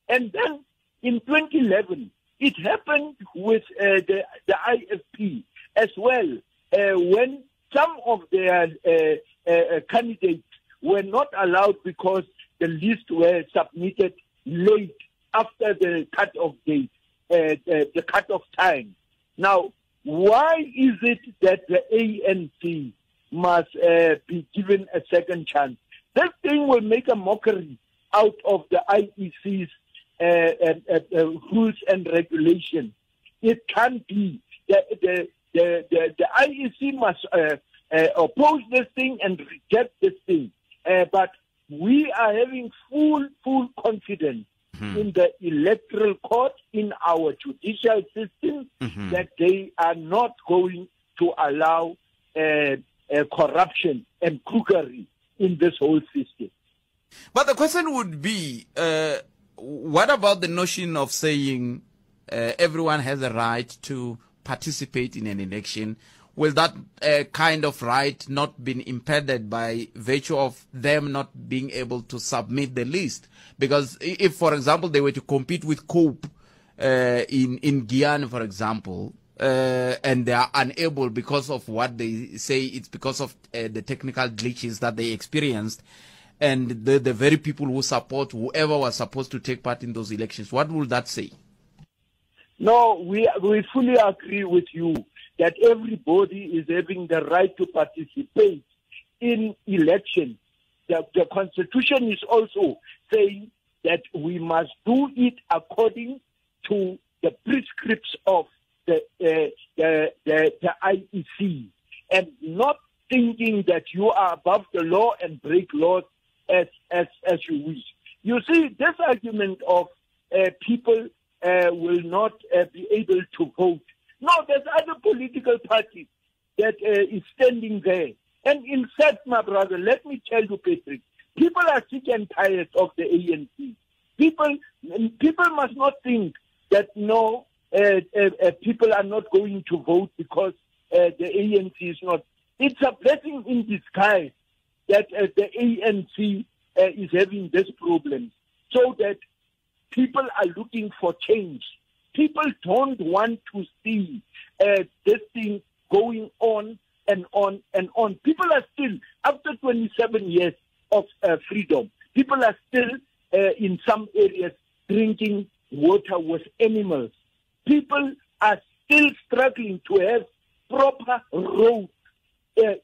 And then in 2011, it happened with the IFP as well, when some of their candidates were not allowed because the list were submitted late after the cut-off date, the cut-off time. Now, why is it that the ANC must be given a second chance? This thing will make a mockery out of the IEC's rules and regulations. It can't be. The IEC must oppose this thing and reject this thing. But we are having full confidence in the electoral court, in our judicial system, that they are not going to allow corruption and crookery in this whole system. But the question would be, what about the notion of saying everyone has a right to participate in an election? Will that kind of right not been impeded by virtue of them not being able to submit the list? Because if, for example, they were to compete with COPE in Guyana, for example, and they are unable because of what they say it's because of the technical glitches that they experienced, and the very people who support whoever was supposed to take part in those elections, what will that say? No, we fully agree with you that everybody is having the right to participate in elections. The Constitution is also saying that we must do it according to the prescripts of the IEC, and not thinking that you are above the law and break laws as you wish. You see, this argument of people will not be able to vote. No, there's other political parties that is standing there. And in fact, my brother, let me tell you, Patrick, people are sick and tired of the ANC. People must not think that no, people are not going to vote because the ANC is not. It's a blessing in disguise that the ANC is having this problem, so that people are looking for change. People don't want to see this thing going on and on and on. People are still, after 27 years of freedom, people are still in some areas drinking water with animals. People are still struggling to have proper roads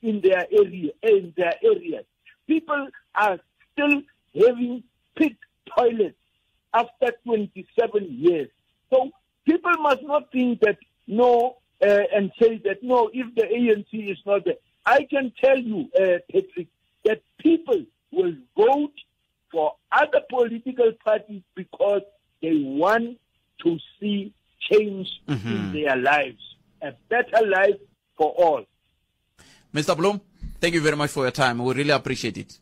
in their area, in their areas. People are still having pit toilets after 27 years. So people must not think that no, and say that no, if the ANC is not there. I can tell you, Patrick, that people will vote for other political parties because they want to see change in their lives, a better life for all. Mr. Blom, thank you very much for your time. We really appreciate it.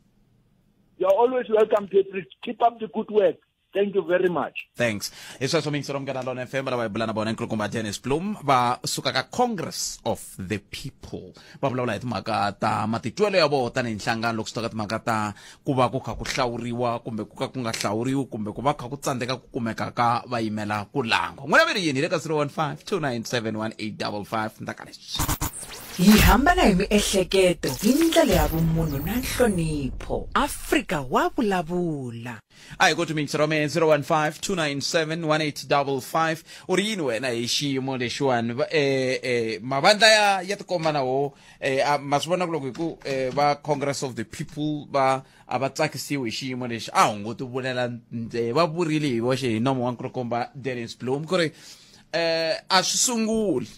You're always welcome, Patrick. Keep up the good work. Thank you very much. Thanks. Hi sweswo miyingiselo Munghana Lona FM lava hi bula na vona nkulukumba Dennis Bloem va suka ka Congress of the People va vulavula hi timhaka ta matitwelo ya vona tanihi nhlangano loko swi ta ka timhaka ta ku va ku kha ku hlawuriwa kumbe ku ka ku nga hlawuriwi kumbe ku va kha ku tsandzeka ku kumeka ka vayimela ku langwa. N'wina mi ri yini hi le ka 015 297 1855 ndzhaku ka leswi. Hi hambana hi miehleketo hi ndlela ya vumunhu na nhlonipho. Afrika wa vulavula. A hi koti miyingiselo wa mehe 015-297-1855 u ri yini wena hi xiyimo lexiwani Va- eh, eh, mavandla ya ya tikomba na wo eh, a- ma swi vona ku loko hi ku eh, va Congress of the People va a va tsakisiwi hi xiyimo lexi a ho ngo ti vulela nte va vurile hi voxe hi nomo wa nkulukumba Dennis Bloem ku ri eh, a swi sunguli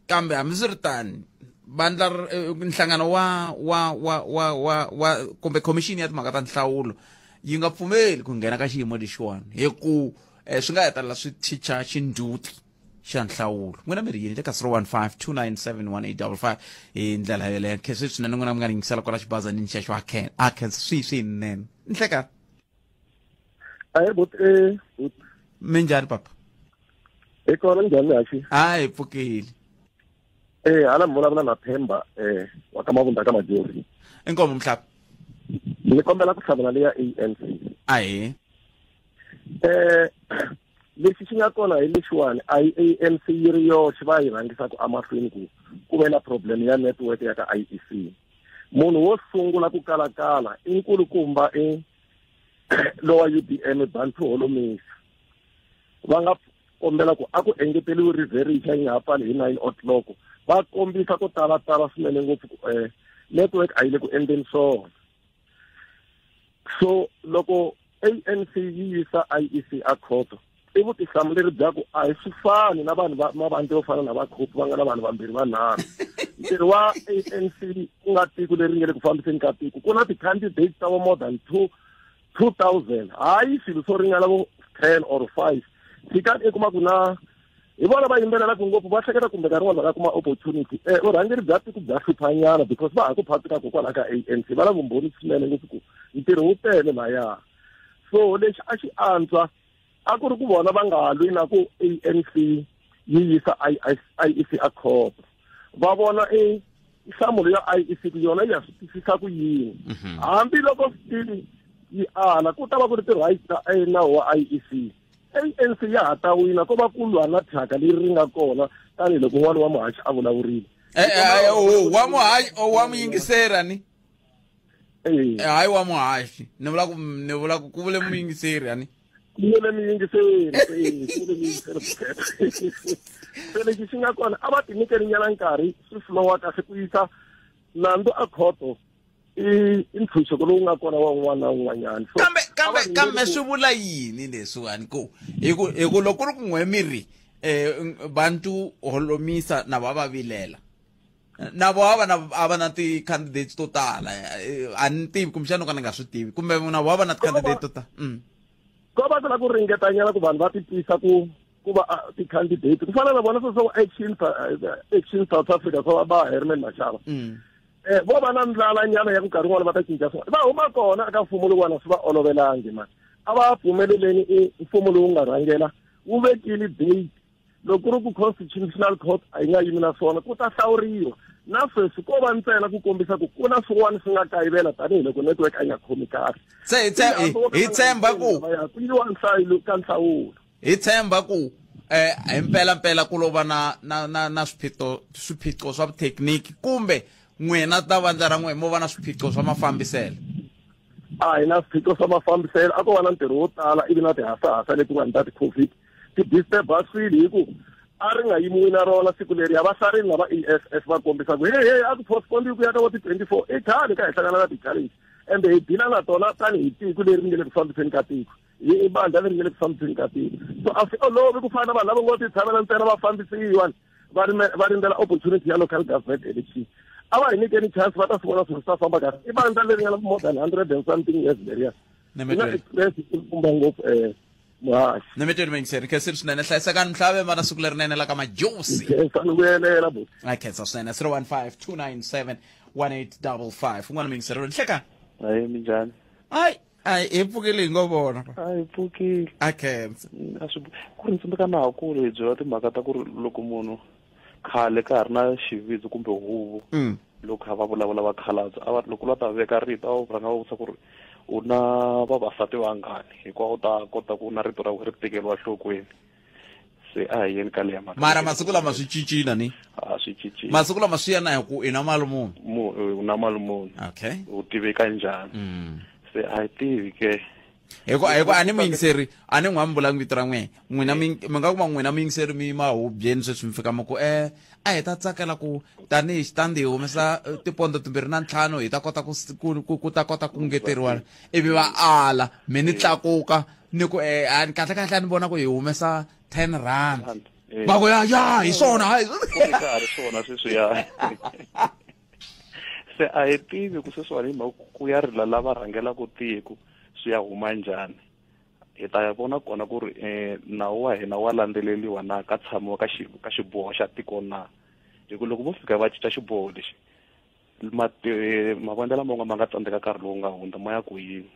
kambe hambiswiritano vandla eh, nhlangano wa wa wa wa wa wa kumbe khomixini ya timhaka ta nhlawulo yi nga pfumeli ku nghena ka xiyimo lexiwani hi ku eh, swi nga hetelela swi chicha xindzhuti xa nhlawulo. N'wina mi ri yini le ka 015 297 1855 hi ndlela yoleyo. Khensa swinene n'wina mi nga ni yingisela kwala xibazanini xexo a khen a khensa swi swinene nhlekani. Ahe but eh but Minjhani papa? Hi kona, njhani haxi? A hi pfukile. Eh hala mi vulavula na Themba eh wa ka Mavunda ka Majori. Inkomo mhlaba. Ni kombela ku hlamula leya ANC. Ahe. Eh lexi xi nga kona hi lexiwani a hi ANC yi ri yoxe va yi rhangisaka emahlweni ku ku ve na problem ya network ya ka IEC. Munhu wo sungula ku kalakala i nkulukumba i lowa UDM Bantu Holomisa. Va nga kombela ku a ku engeteriwi Riverisha yi nga ha pfali hi 9 o'clock. Va kombisa ko tala tala swinene ngopfu ku network a yi le ku endleni swona. So loko ANC yi yisa IEC a khoto i vutihlamuleri bya ku a hi swi fani na vanhu va mavandla yo fana na vakhophi va nga na vanhu vambirhi vanharhu. Ntirho wa ANC ku nga tiko leri nge le ku fambiseni ka tiko ku na ti-candidates ta vo more than 2000 hayi swilo swo ringana vo 10 or 5 tshikani i kuma ku na hi vona va yimbelelaka ngopfu va hleketa kumbe nkarhi wun'wana va nga kuma opportunity. Vurhangeri bya tiko bya hluphanyana because va ha ku phatikaka kwalaho ka ANC va na vumbhoni swinene ngopfu ku ntirho wu tele lahaya. So lexi a xi antswa a ku ri ku vona va nga lwi na ku ANC yi yisa IEC a khoto. Va vona i nhlamulo ya IEC ku yona yi ya swi twisisa ku yini. Hambiloko still yi ala ku ta va ku ri ti-rights ta nawu wa IEC. ANC ya ha ta wina ko va ku lwa na thyaka leri ri nga kona tanihiloko un'wana wa muhaxi a vulavurile. Wa muhaxi wa muyingiseri ni? Hayi wa muhaxi ni vula ku ni vula ku ku vule muyingiseri ani? Ku vule muyingiseri, ku vule muyingiseri. Se lexi xi nga kona a va ti nyikeli nyana nkarhi swi flowa kahle ku yisa nandzu a khoto i ntshunxeko lowu nga kona wa un'wana na un'wanyana. So, Kambe, a kambe, va ringeti kambe ku swi vula yini leswiwani ku hi ku hi ku loko ku ri ku n'we mi ri Bantu Holomisa na va va vilela na vo a va na a va na ti-candidates to tala, a ni tivi kumbexana ka ni nga swi tivi kumbe na vo a va na ti-candidate to tala. Ko va la ku ringetanyana ku vanhu va titwisa ku ku va ti-candidate ku fana na vona sweswo Action South Africa swa va Herman Mashaba. Vo va na ndlala nyana ya ku nkarhi wun'wana va ta cinca swona. Va huma kona eka mfumo lowuwani swi va olovelangi mani. A va pfumeleleni i mfumo lowu nga rhangela wu vekile date loko ku ri ku Constitutional Court a yi nga yimi na swona ku ta hlawuriwa. Na sweswi ko va ntsena ku kombisa ku ku na swin'wana swi nga kayivela tanihiloko network a yi nga khomi kahle. Se hi hi tshemba ku ku yiwa nhlayo ka nhlawulo. Hi tshemba ku hi mpela mpela ku lo va na na na na swiphiqo swiphiqo swa vuthekiniki kumbe n'wina ta vandla ra n'wina mo va na swiphiqo swa mafambiselo. A hi na swiphiqo swa mafambiselo, a ko va na ntirho wo tala ivi na tihasahasa letin'wana ta ti-COVID ti disturba swilo hi ku a ri nga yimiwi na rona siku leri ya va hlarini lava EFF va kombisa ku hey hey a ku postpone ku ya ka vo ti-24 i khale ka hi hlangana na ti-challenge ende hi deala na tona tanihi tiko leri nge le ku fambiseni ka tiko hi bandla leri nge le ku fambiseni ka tiko. So a swi olovi ku fana na vanhu lava ngo ti tshamela ntsena va fambisiwa va rindzela opportunity ya local government election. A va hi nyikeni chance va ta swi vona swilo swi ta famba kahle. I bandla leri nga na more than 100 and something years leriya. Ni Hi na mi experience yi kumba ngopfu Muhaxi. Ni mi tweli muyingiseri, khensile swinene. Hlayisekani mhlave va na siku lerinene la ka majosi. Khensa ni vuyelela bo. A khensa swinene. 015 297 1855. Un'wana muyingiseri hleka. Hayi, minjhani? Hayi, hayi, hi pfukile hi ngo vona. A hi pfukile. A khensa. A swi ku ri tsundzuka na ha kula hi byela timhaka ta ku ri loko munhu khale ka ha ri na xivindzi kumbe huvo, loko kha va vulavula vakhalabye a va loko va ta veka rito a va rhanga va vutisa ku ri u na vavasati vangani, hikuva u ta kota ku na rito ra wena ri tekeriwa nhlokweni. Se a hi yeni ka leya mhaka. Mara masiku lama swi cincile ni? A swi cincile. Masiku lama swi ya na hi ku i na mali muni. U na mali muni. Okay. U tiveka njhani? Se a hi tivi ke. Hikuva a ni muyingiseri, a ni n'wa mi vulangi vito ra n'wehe. N'wina mi nga kuma n'wina muyingiseri mi yima hubyeni sweswi mi fika mi ku, a hi ta tsakela ku tanihi xitandi hi humesa tipondo 25 hi ta kota ku ku ku ku ta kota ku ngeteriwa, ivi va ala. Mi ni tlakuka ni ku, a ni kahle kahle a ni vona ku hi humesa 10 rand. Va ku, ya, ya, hi swona, hayi. Ku ri ka ha ri swona sweswi ya. Se a hi tivi ku sweswiwani hi mhaka ku ya rila lava rhangelaka tiko swi ya huma njhani. Hi ta ya vona kona ku ri nawu wa hina wa landzeleriwa na ka tshamiwa ka ka xiboho xa tiko na. Hi ku loko vo fika va cinca xiboho lexi, mavandla lama ma nga tsandzeka nkarhi lowu nga hundza ma ya ku yini.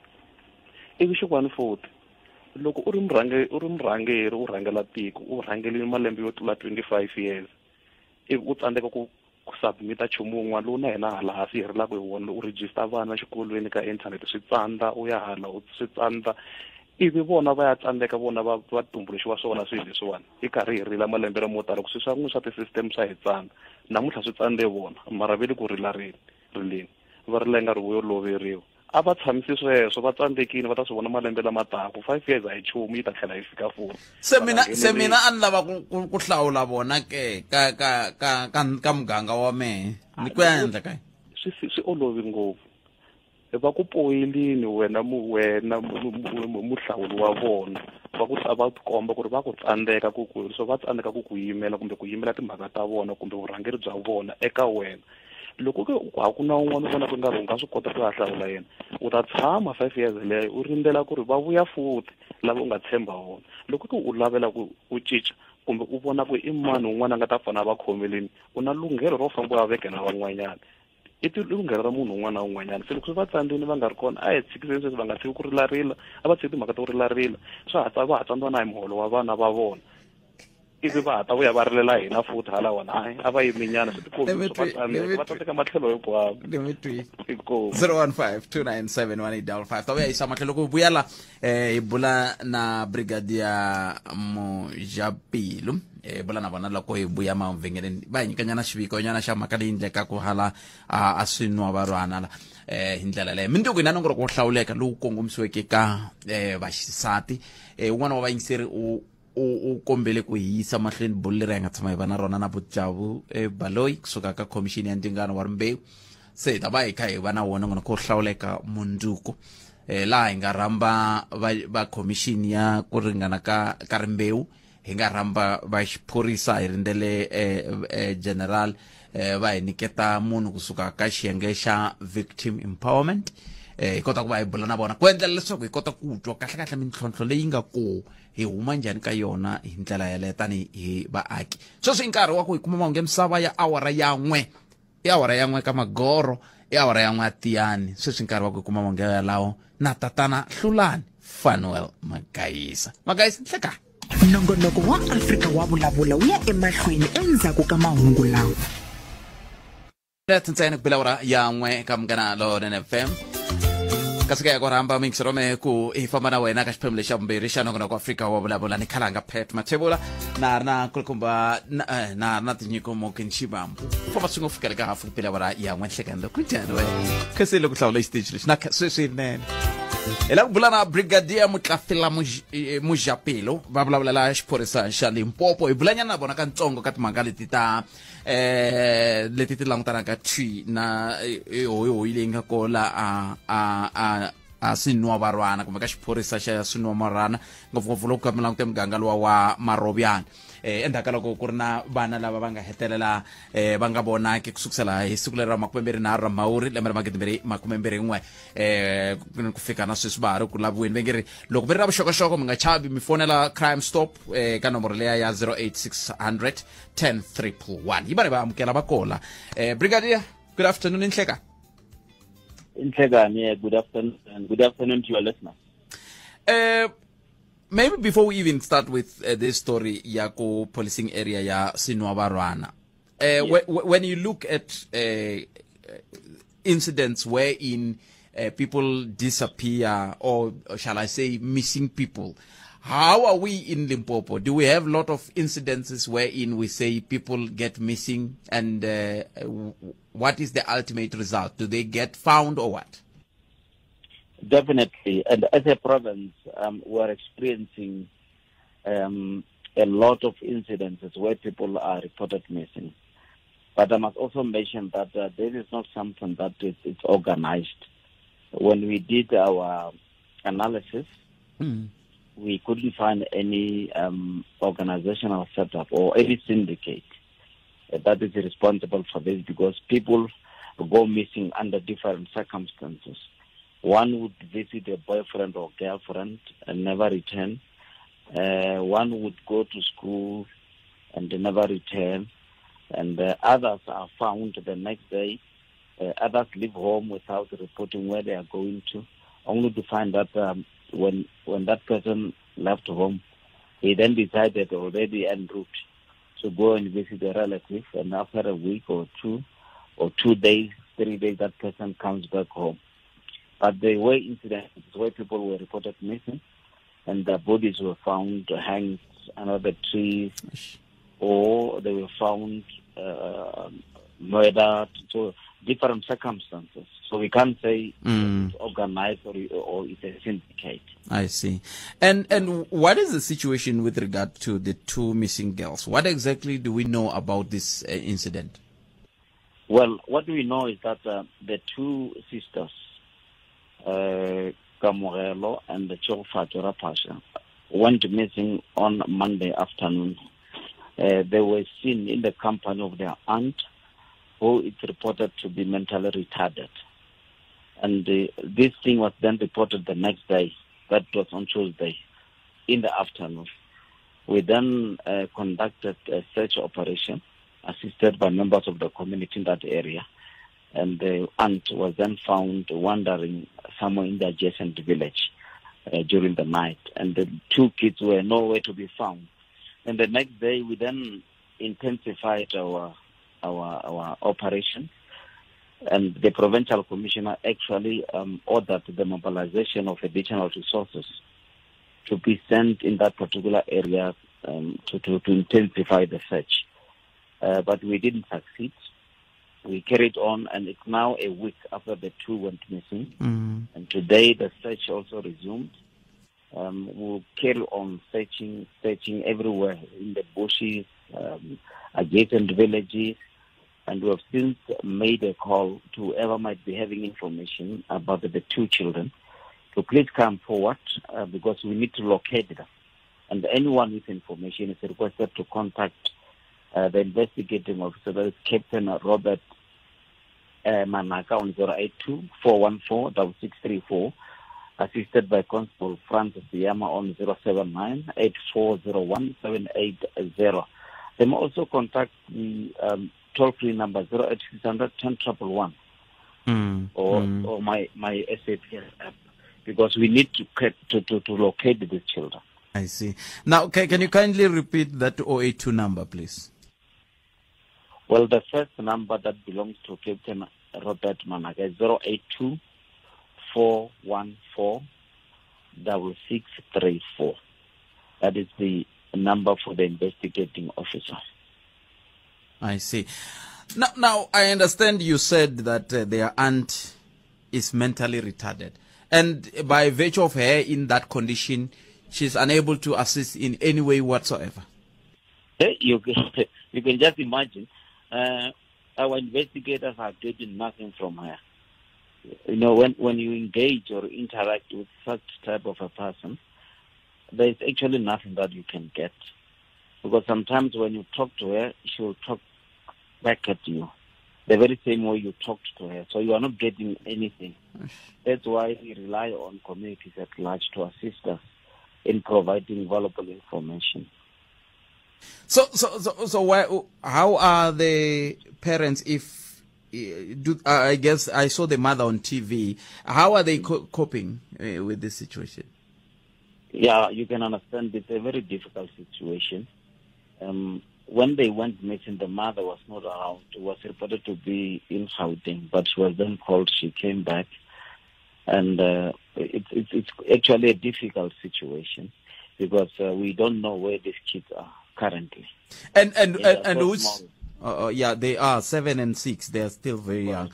Ivi xin'wana futhi, loko u ri murhangeri, u ri murhangeri, u rhangela tiko, u rhangerile malembe yo tlula 25 years, ivi u tsandzeka ku submita nchumu wun'wana lowu na hina hala hansi hi rilaka hi wona, u register vana exikolweni ka inthanete swi tsandza, u ya hala swi tsandza, ivi vona va ya tsandzeka, vona va tumbuluxiwa swona swilo leswiwani. Hi karhi hi rila malembe lamo tala ku swilo swa n'wina swa ti-system swa hi tsandza. Namuntlha swi tsandze vona, mara va le ku rila rileni, va rila ingari vo yo loveriwa. A va tshamisi sweswo, va tsandzekile, va ta swi vona malembe lama taka. 5 years a hi nchumu, yi ta tlhela yi fika futhi. Se mina a ni lava ku hlawula vona ke ka ka ka ka ka muganga wa mehe. Ni ku endla ka? Swi olovi ngopfu. Va ku poyilini wena wena muhlawuli wa vona. Va ku va komba ku ri va ku tsandzeka ku ku so va tsandzeka ku ku yimela kumbe ku yimela timhaka ta vona kumbe vurhangeri bya vona eka wena. Loko ke a ku na un'wana u vona ku nga ri u nga swi kota ku ya hlawula yena, u ta tshama 5 years leyo u rindzela ku ri va vuya futhi lava u nga tshemba vona. Loko ke u lavela ku u cinca kumbe u vona ku i mani un'wana a nga ta pfuna va khomeleni, u na lunghelo ro famba u ya vekela van'wanyana. I lunghelo ra munhu un'wana na un'wanyana. Se loko swi va tsandzile va nga ri kona, a hi tshikiseni sweswi, va nga tshiki ku rilarila, a va tshiki timhaka ta ku rilarila. Swa ha va ha tsandziwa na hi muholo wa vana va vona. Ivi va ha ta vuya va rilela hina futhi hala wona. Hayi, a va yiminyana, swi tikombi swi va tsandzeka, va tsandzeka matlhelo hinkwawo. Dimitri. Inkomu. 015 297 1855. Ta vuya yisa matlhelo ku vuya la, hi bula na Brigadier Mojapelo. Bula na vona loko hi vuya mavhengeleni, va hi nyikanyana xivikonyana xa mhaka leyi endlekaka hala, a swi nwa va rhwana la. Hi ndlela leyo. Mindyangu yi na nongonoko wo hlawuleka lowu kongomisiweke ka, vaxisati. Un'wana wa vayingiseri u kombele ku hi yisa mahlweni bulo leri hi nga tshama hi va na rona na Bujavu, Baloyi kusuka ka Khomixini ya Ndzingano wa Rimbewu. Se hi ta va hi kha hi va na wona nongonoko wo hlawuleka mundzuku. Laha hi nga rhamba va khomixini ya ku ringana ka rimbewu, hi nga rhamba va xiphorisa, hi rindzele, general, va hi nyiketa munhu kusuka ka xiyenge xa victim empowerment. Hi kota ku va hi bula na vona ku endlela leswaku hi kota ku twa kahle kahle mintlhontlho leyi nga kona, hi huma njhani ka yona hi ndlela yaleyo tanihi vaaki. Sweswi i nkarhi wa ku hi kuma mahungu ya misava ya awara ya 1, i awara ya 1 ka Magoro, i awara ya 1 a Tiyani. Sweswi nkarhi wa ku hi kuma mahungu yalawo na tatana Hlulani Fanuel Magayisa. Magayisa, nhleka. Nongonoko wa Afrika wa vulavula wu ya emahlweni endzhaku ka mahungu lawa. Let's ntsena ku bela awara ya 1 ka Munghana Lonene FM. Kasi ka ya ku rhamba mixero me ku hi famba na wena ka xiphemu lexa vumbirhi xa nongonoko wa Afrika wa vulavula ni khalanga Pat Mathebula, na ri na nkulukumba na ri na tinyiko Morgan Shivambu. Famba swi ngo fikela ka hafu ku bela awara ya 1 nhlekani loko njhani wena. Khensile ku hlawula xiteji lexi na sweswinene. Hi lava ku bula na Brigadier Mutlafela Mojapelo, va vulavulela xiphorisa xa Limpopo. Hi bulanyana na vona katsongo ka timhaka leti ta, leti ti langutanaka thwi na hoyihoyi leyi nga kola a a Senwabarwana kumbe ka xiphorisa xa Senwabarwana ngopfungopfu loko mi langute muganga luwa wa Marobyana endzhaku ka loko ku ri na vana lava va nga hetelela va nga vonaki ku sukusela hi siku leri ra 23 ra Mhawuri lembe ra 2021 ku fika na sweswi va ha ri ku laviweni. Ve nge ri loko mi ri na vuxokoxoko mi nga chavi mi fonela Crime Stop ka nomboro leya ya 08600 10 111. Yi va va amukela va kola. Brigadier, good afternoon, Nhleka. Nhlekani, yeah, good afternoon, and good afternoon to your listeners. Maybe before we even start with this story ya ku policing area ya Senwabarwana, when you look at incidents wherein people disappear, or shall I say missing people, how are we in Limpopo? Do we have a lot of incidences wherein we say people get missing, and what is the ultimate result? Do they get found or what? Definitely. And as a province, we are experiencing a lot of incidences where people are reported missing. But I must also mention that this is not something that is organized. When we did our analysis, we couldn't find any organizational setup or any syndicate that is responsible for this, because people go missing under different circumstances. One would visit a boyfriend or girlfriend and never return. One would go to school and never return. And others are found the next day. Others leave home without reporting where they are going to, only to find that when that person left home, he then decided already en route to go and visit a relative, and after a week or 2 or 2 days, 3 days, that person comes back home. But there were incidents where people were reported missing, and their bodies were found hanged under the trees, or they were found murdered. So different circumstances. So we can't say it's organized or it's a syndicate. I see. And what is the situation with regard to the two missing girls? What exactly do we know about this incident? Well, what we know is that the two sisters, Kamogelo and Tshegofatso Raphasha, went missing on Monday afternoon. They were seen in the company of their aunt, who is reported to be mentally retarded. And this thing was then reported the next day. That was on Tuesday in the afternoon. We then conducted a search operation assisted by members of the community in that area. And the aunt was then found wandering somewhere in the adjacent village during the night. And the two kids were nowhere to be found. And the next day, we then intensified our operation. And the provincial commissioner actually ordered the mobilization of additional resources to be sent in that particular area to intensify the search. But we didn't succeed. We carried on, and it's now a week after the two went missing. And today the search also resumed. We'll carry on searching everywhere, in the bushes, adjacent villages, and we have since made a call to whoever might be having information about the two children to please come forward because we need to locate them. And anyone with information is requested to contact the investigating officer, that is Captain Robert Manaka, on 082-414-6634, assisted by Constable Francis Yama on 079-8401-780. They may also contact the toll-free number 08600 10 111 or my SAPS app, because we need to locate these children. I see. Now, can you kindly repeat that 082 number, please? Well, the first number that belongs to Captain Robert Manaka is 082-414-6634. That is the number for the investigating officer. I see. Now I understand you said that their aunt is mentally retarded, and by virtue of her in that condition, she's unable to assist in any way whatsoever. You can just imagine. Our investigators are getting nothing from her. You know, when you engage or interact with such type of a person, there is actually nothing that you can get. Because sometimes when you talk to her, she will talk back at you the very same way you talked to her. So you are not getting anything. That's why we rely on communities at large to assist us in providing valuable information. So why, how are the parents if, I guess I saw the mother on TV. How are they coping with this situation? Yeah, you can understand it's a very difficult situation. When they went missing, the mother was not around. It was reported to be in Gauteng, but she was then called. She came back. And it's actually a difficult situation because we don't know where these kids are currently. And who's... yeah, they are 7 and 6. They are still very young.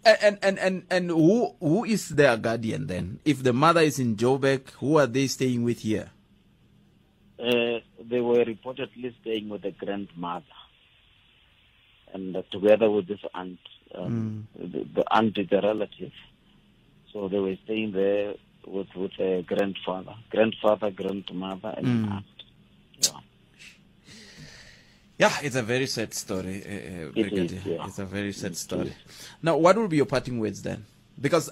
Yeah. And who is their guardian then? If the mother is in Joburg, who are they staying with here? They were reportedly staying with the grandmother, and together with this aunt. The aunt is a relative, so they were staying there with a grandfather, grandmother, and aunt. Yeah. Yeah, it's a very sad story, Brigadier. Yeah. It's a very sad story. Now, what will be your parting words then? Because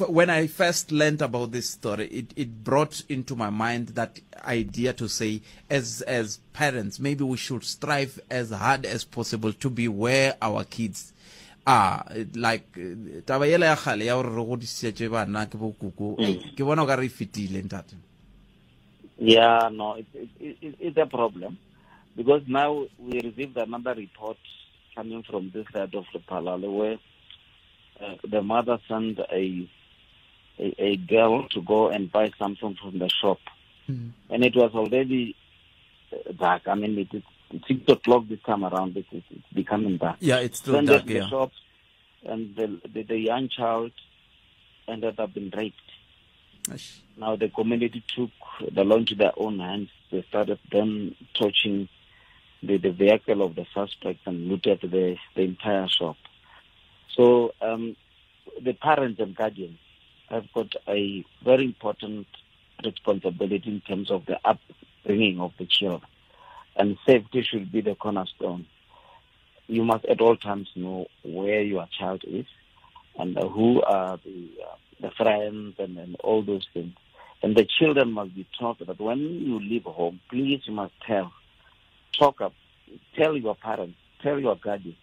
when I first learned about this story, it brought into my mind that idea to say, as parents, maybe we should strive as hard as possible to be where our kids are. Like, taba yela ya kgale ya hore re godisitse bana ke bo kuku, ke bona o ka re fetile ntate. Yeah, no, it's a problem. Because now we received another report coming from this side of the Lephalale where the mother sent a girl to go and buy something from the shop. Mm. And it was already dark. I mean, it's 6 o'clock this time around. It's becoming dark. Yeah, it's still dark, yeah. The shop, and the young child ended up being raped. Gosh. Now the community took the law into their own hands. They started then torching the vehicle of the suspect and looted the entire shop. So the parents and guardians have got a very important responsibility in terms of the upbringing of the children. And safety should be the cornerstone. You must at all times know where your child is and who are the friends and all those things. And the children must be taught that when you leave home, please you must tell your parents, tell your guardian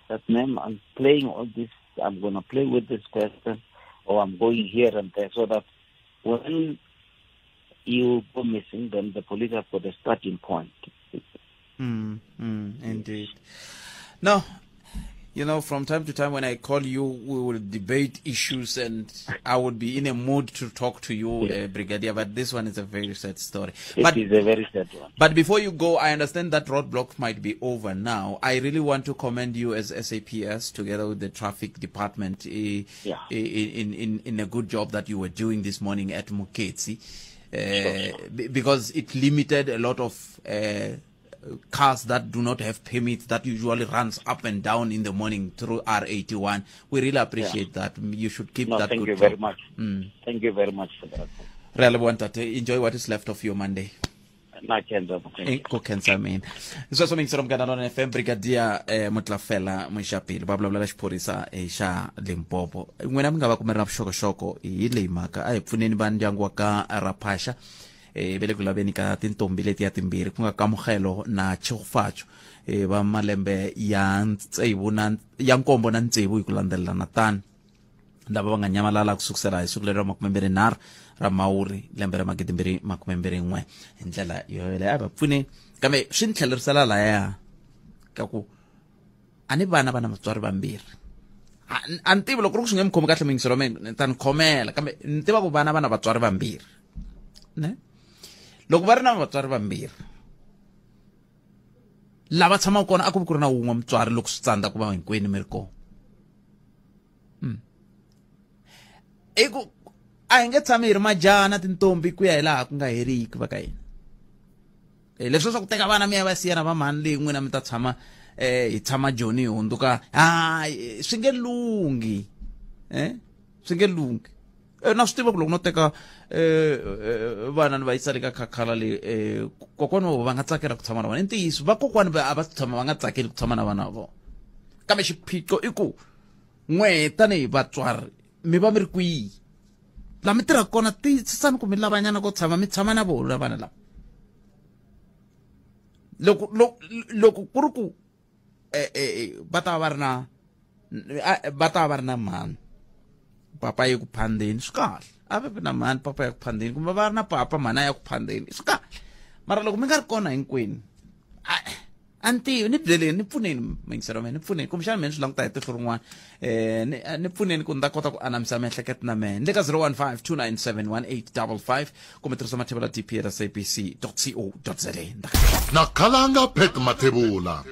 that, ma'am, I'm playing all this, I'm going to play with this person, or I'm going here and there, so that when you go missing, then the police have got a starting point. Indeed. Now, you know, from time to time when I call you, we will debate issues and I would be in a mood to talk to you, yeah. Brigadier, but this one is a very sad story. It is a very sad one. But before you go, I understand that roadblock might be over now. I really want to commend you as SAPS together with the traffic department in a good job that you were doing this morning at Moketsi, because it limited a lot of cars that do not have permits that usually runs up and down in the morning through R81. We really appreciate that. You should keep that. Thank good you job. Very much. Thank you very much for that. Enjoy what is left of your Monday. Sweswo mingiselo Munghana Lonene FM, Brigadier Motlafela Mojapelo va vulavula xiphorisa xa Limpopo. N'wina mi nga va kumela vuxokoxoko hi leyi mhaka, a hi pfuneni va ndyangu wa ka Raphasha ve le ku laveni ka tintombi letiya timbirhi ku nga Kamogelo na Tshegofatso va malembe ya tsevu na ya nkombo na tsevu hi ku landzelelana tano, lava va nga nyamalala ku sukusela hi siku leri ra 23 ra Mhawuri lembe ra 2021 hi ndlela yoyeleyo. A va pfune kambe swi ni tlhelerisela laya ka ku a ni vana va na vatswari vambirhi. A ni tivi loko ri ku swi nge mi khomi kahle mingiselo mina ni ta ni khomela, kambe ni tiva ku vana va na vatswari vambirhi ne. Loko va ri na vatswari vambirhi lava tshamaka kona a ku vi ku ri na wun'we mutswari loko swi tsandza ku va hinkwenu mi ri kona. I ku a hi nge tshami hi ri majaha na tintombi ku ya hi laha ku nga heriki va ka hina. Leswi swa ku teka vana mi ya va siya na va mhani leyi n'wina mi ta tshama hi tshama Joni hi hundzuka, swi nge lunghi. Swi nge lunghi. Na swi tiva ku loko no teka vana ni va yisa le ka khakhala le kokwana wa vona va nga tsakela ku tshama na vona. I ntiyiso vakokwani va a va tshama va nga tsakeli ku tshama na vana va vona. Kambe xiphiqo i ku n'we tanihi vatswari mi va mi ri kwihi laha mi tirhaka kona, tiyisisani ku mi lavanyana ko tshama mi tshama na vona vana lava. Loko loko ku ri ku va ta va ri na va ta va ri na mhani papa ye ku phandeni, swi kahle, a va vi na mhani papa ya ku phandeni, kumbe va ri na papa mhani a ya ku phandeni, swi kahle. Mara loko mi nga ri kona hinkwenu, a ni tivi, ni byeleni, ni pfuneni mayingiselo wa mina, ni pfuneni kumbexana mina ni swi languta hi tihlo rin'wana, ni pfuneni ku ni ta kota ku anamisa miehleketo na mehe. Ni le ka 015 297 1855 kumbe tirhisa Mathebula DP at sabc co za. Na khalanga Pat Mathebula.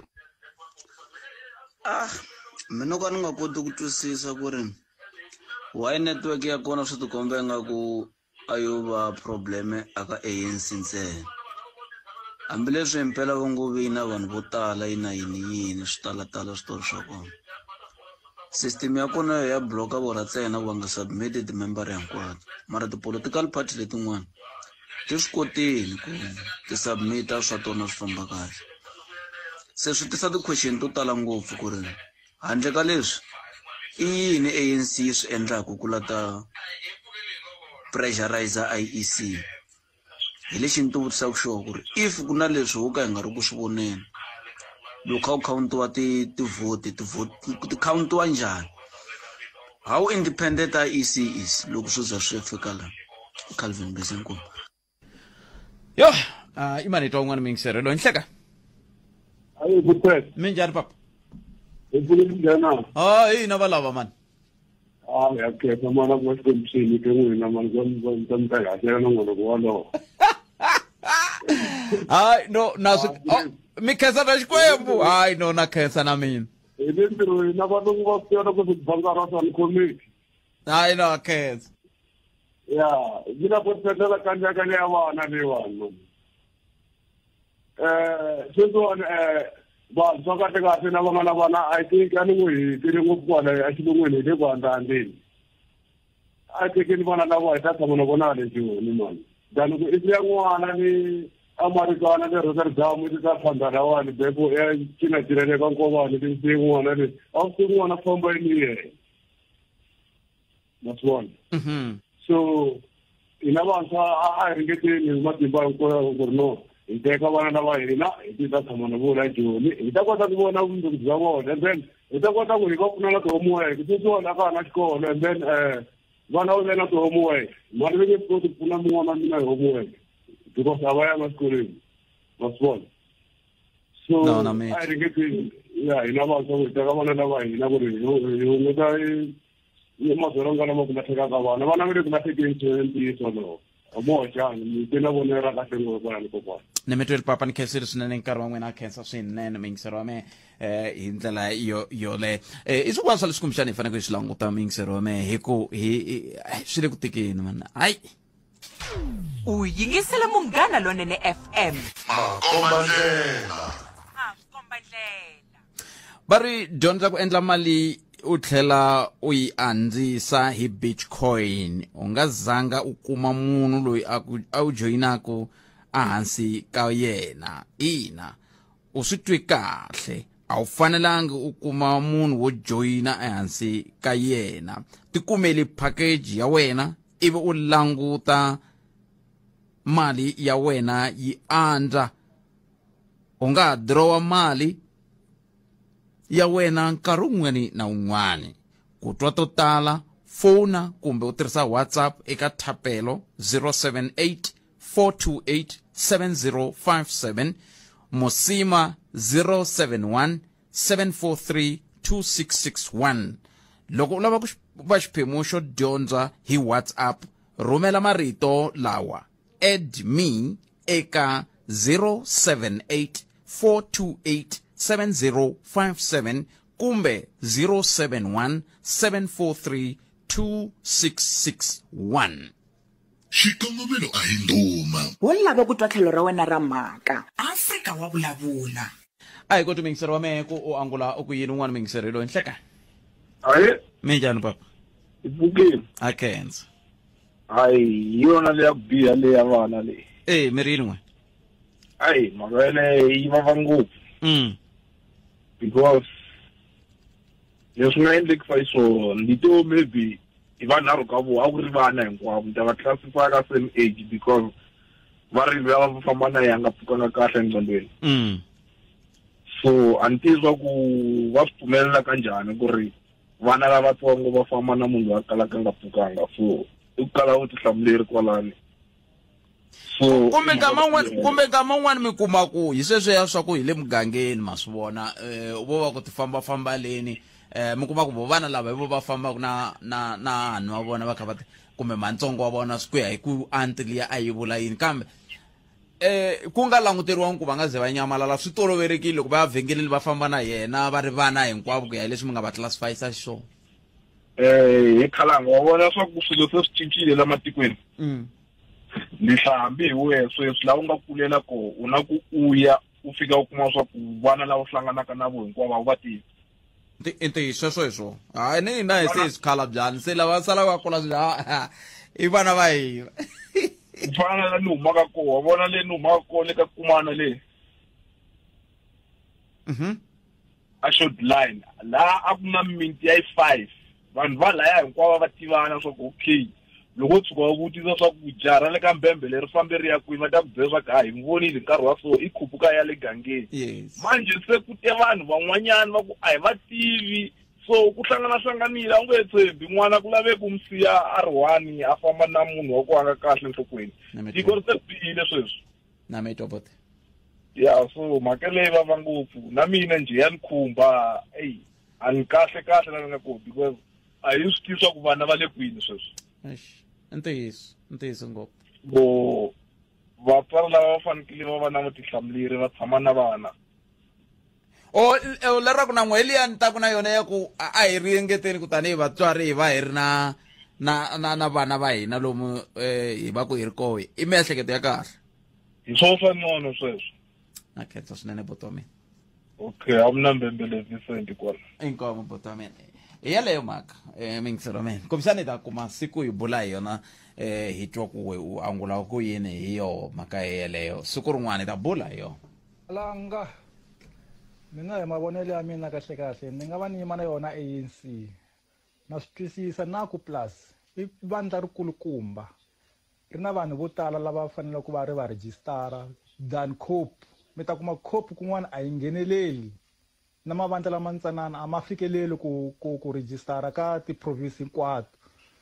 Ah, mina no ka ni nga koti ku twisisa ku ri why network ya kona swi tikomba ingaku a yo va probleme aka ANC ntsena. Hambileswi himpela va ngo vi na vanhu vo tala yi na yini yini swi talatala switori swa kona. System ya kona ya block-a vona ntsena ku va nga submit ti-member hinkwato, mara ti-political party letin'wana ti swi kotile ku ti submit-a swa tona swi famba kahle. Se swi tisa ti-question to tala ngopfu ku ri handle ka leswi i yini ANC yi swi endlaku ku la ta pressurize IEC. Hi lexi ni ti vutisaka xona ku ri if ku na leswi ho ka hi nga ri ku swi voneni, loko kha ku count-iwa ti-vote, ti-vote ti count-iwa njhani? How independent IEC is loko swo za swi fika la? Calvin Bezenkulu. Yo, i mani twa un'wana muyingiseri loyi nhleka? Ayi good. Minjhani papa? Hi pfukile, minjhani? Ah, hina va lava mani. Ah, ya khetha mana ku va Xikwembu xi nyike n'wina mani, va mi ta hi hakela na n'wana ku wolowo. Hayi no, na swi mi khensa na Xikwembu. Hayi no, na khensa na mina. Hi le ntirhweni na valungu va swi ku swi banga ra swa ni khomeki. Hayi no, khensa. Ya, yi na ku tsetlela kanjakanya ya vana leyiwani mani. Sweswiwani vantshwa kahle kahle na va nga na vana, I think a ni n'wi hetile ngopfu kwala exilungwini, hi le ku handzahandzeni. A tekeni vana lava hi ta tshama na vona le Joni mani, than ku i siya n'wana ni Amerikana le Rotterdam, ti ta phanda lawani beko ya cinacina le ka nkovani, ti siye n'wana le a wu siye n'wana ku famba yini yena, ma swi vona. So hina vantshwa a hi ringeteni hi matimba hinkwayo ku ri no hi teka vana lava hina hi ti ta tshama na vona Joni, hi ta kota ku vona vumundzuku bya vona, and then hi ta kota ku hi va pfuna na ti-homework. Sweswiwani a ka ha na xikolo, and then vana va ve na ti-homework, mali va nge swi koti ku pfuna mun'wana wa mina hi homework because a va yanga xikolweni, ma swi vona. So No, na mina. a hi ringeteni ya hina vantshwa ku hi teka vana lava hina ku ri hi hunguta madzolonga lama ku lahlekaka vana, vana va le ku lahlekeni swinene, ntiyiso lowo moxani mi te na vonelo ra kahle ngopfu kwalani kokwana. Ni mi tweli papa, ni khensile swinene nkarhi wa n'wina, a khensa swinene muyingiseri wa mehe hi ndlela yo yole. I swin'wana swa leswi kumbexana hi faneleke hi swi languta muyingiseri wa mehe, hi ku hi swi le ku tikeni mani, hayi. U yingisela Munghana Lonene FM. Makombandlela. Va ri dyondza ku endla mali u tlhela u yi andzisa hi Bitcoin. U nga zanga u kuma munhu loyi a ku a wu joyinaku ehansi ka yena. Ina, u swi twi kahle, a wu fanelangi u kuma munhu wo joyina ehansi ka yena. Tikumeli package ya wena ivi u languta mali ya wena yi andza. U nga ha dirowa mali ya wena nkarhi wun'wani na wun'wani. Ku twa to tala, fona kumbe u tirhisa WhatsApp eka Thapelo 078 428 7057, Mosima 071 743 2661. Loko u lava ku va xiphemu xo dyondza hi WhatsApp, rhumela marito lawa add me eka 078 428 7057 kumbe 071 743 2661. Xikongomelo a hi ndhuma. Wo lava ku twa tlhelo ra wena ra mhaka. Afrika wa vulavula. A hi koti muyingiseri wa mehe ku u angula u ku yini un'wana muyingiseri loyi nhleka. Ayi. Minjhani papa? Hi pfukile. A khensa. Hayi, hi yona leya ku biha leya vana leyi. E mi ri yini n'we? Hayi, mhaka yeleyo yi vava ngopfu. Because leswi nga endlekisa xiswona ni to maybe hi vanharhu ka vona a ku ri vana hinkwavo ni ta va classify ka same age because va ri va va famba na yena a nga pfukanga kahle enqondweni. So a ni tivi swa ku va swi pfumelela kanjhani ku ri vana lavatsongo va famba na munhu loyi a kalaka a nga pfukanga, so i ku kala vutihlamuleri kwalani. So kumbe nkama wun'wani, kumbe nkama wun'wani mi kuma ku hi sweswiya swa ku hi le mugangeni, ma swi vona, vo va ku ti fambafamba leni, mi kuma ku vo vana lava hi vo va fambaka na na na hanhu wa vona va kha va kumbe mantsongo wa vona, swi ku ya hi ku anti liya a yi vula yini, kambe ku nga languteriwangi ku va nga ze va nyamalala. Swi tolovelekile loko va ya vhengeleni va famba na yena va ri vana hinkwavo, ku ya hi leswi mi nga va classifyisa xiswona. Hi khalanga wa vona swa ku swilo se swi cincile la matikweni. Ni hlaya hambi hi wehe sweswi laha u nga kulela kona, u na ku u ya u fika u kuma swa ku vana lava u hlanganaka na vo hinkwavo a wu va tivi. I ntiyiso sweswo hi swona. Hayi, ni hina hi se hi swikhala se lava sala va kula swi ha i vana va hina. Ku fana na la ni humaka kona, wa vona le ni humaka kona le ka Kumana le. A short line laha a ku na mimiti ya yi 5, vanhu va laya hinkwavo va tivana swa ku okay, loko wo tshuka wa vutisa swa ku jaha ra le ka mbembe leri fambe ri ya kwini, va ta ku byela swa ku ha hi n'wi vonile nkarhi wa so i khupuka ya le gangeni. Manje se ku te vanhu van'wanyana va ku a hi va tivi, so ku hlangana-hlanganile, a wu nge tshembi n'wana ku laveki u n'wi siya a ri one a famba na munhu wa ku a nga kahle enhlokweni. Tiko ri se bihile sweswi. Na mi twa bote. Ya, so mhaka leyi vava ngopfu na mina njhe ya ni khumba, eyi a ni kahle kahle la ni nga kona because a hi swi tivi swa ku vana va le kwini sweswi. Eish, i ntiyiso, i ntiyiso ngopfu. Vo vatswari lava va fanekele va va na vutihlamuleri va tshama na vana. O, leraku na n'we liya ni taku na yona ya ku a hi ringeteni ku tanihi vatswari hi va hi ri na na na na vana va hina lomu hi va ku hi ri koho, i miehleketo ya kahle. Hi swona swa nono sweswo. Na khensa swinene buti wa mina. Okay, a ku na mbembele Vincent kwala. Inkomu buti wa mina. Hi yaleyo mhaka, mingiselo wa mina. Kumbexana hi ta kuma siku hi bula hi yona, hi twa ku we u angula ku yini hi yoho mhaka yeleyo. Siku rin'wana hi ta bula hi yona. Langa, mina hi mavonelo ya mina kahle kahle ni nga va ni yima na yona ANC. Na swi twisisa na ku plus i vandla rikulukumba, ri na vanhu vo tala lava faneleke ku va ri va rejistara than COPE. Mi ta kuma COPE kun'wana a yi ngheneleli, na mavandla lama ntsanana a ma fikeleli ku rejistara ka ti-province hinkwato.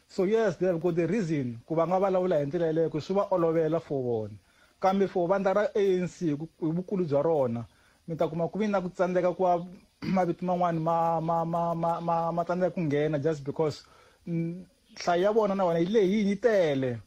So yes, they have got the reason ku va nga vulavula hi ndlela yeleyo ku swi va olovela for vona. Kambe for vandla ra ANC hi vukulu bya rona, mi ta kuma ku vi na ku tsandzeka ku va mavito man'wani ma tsandzeka ku nghena just because nhlayo ya vona na vona yi lehile, yi tele.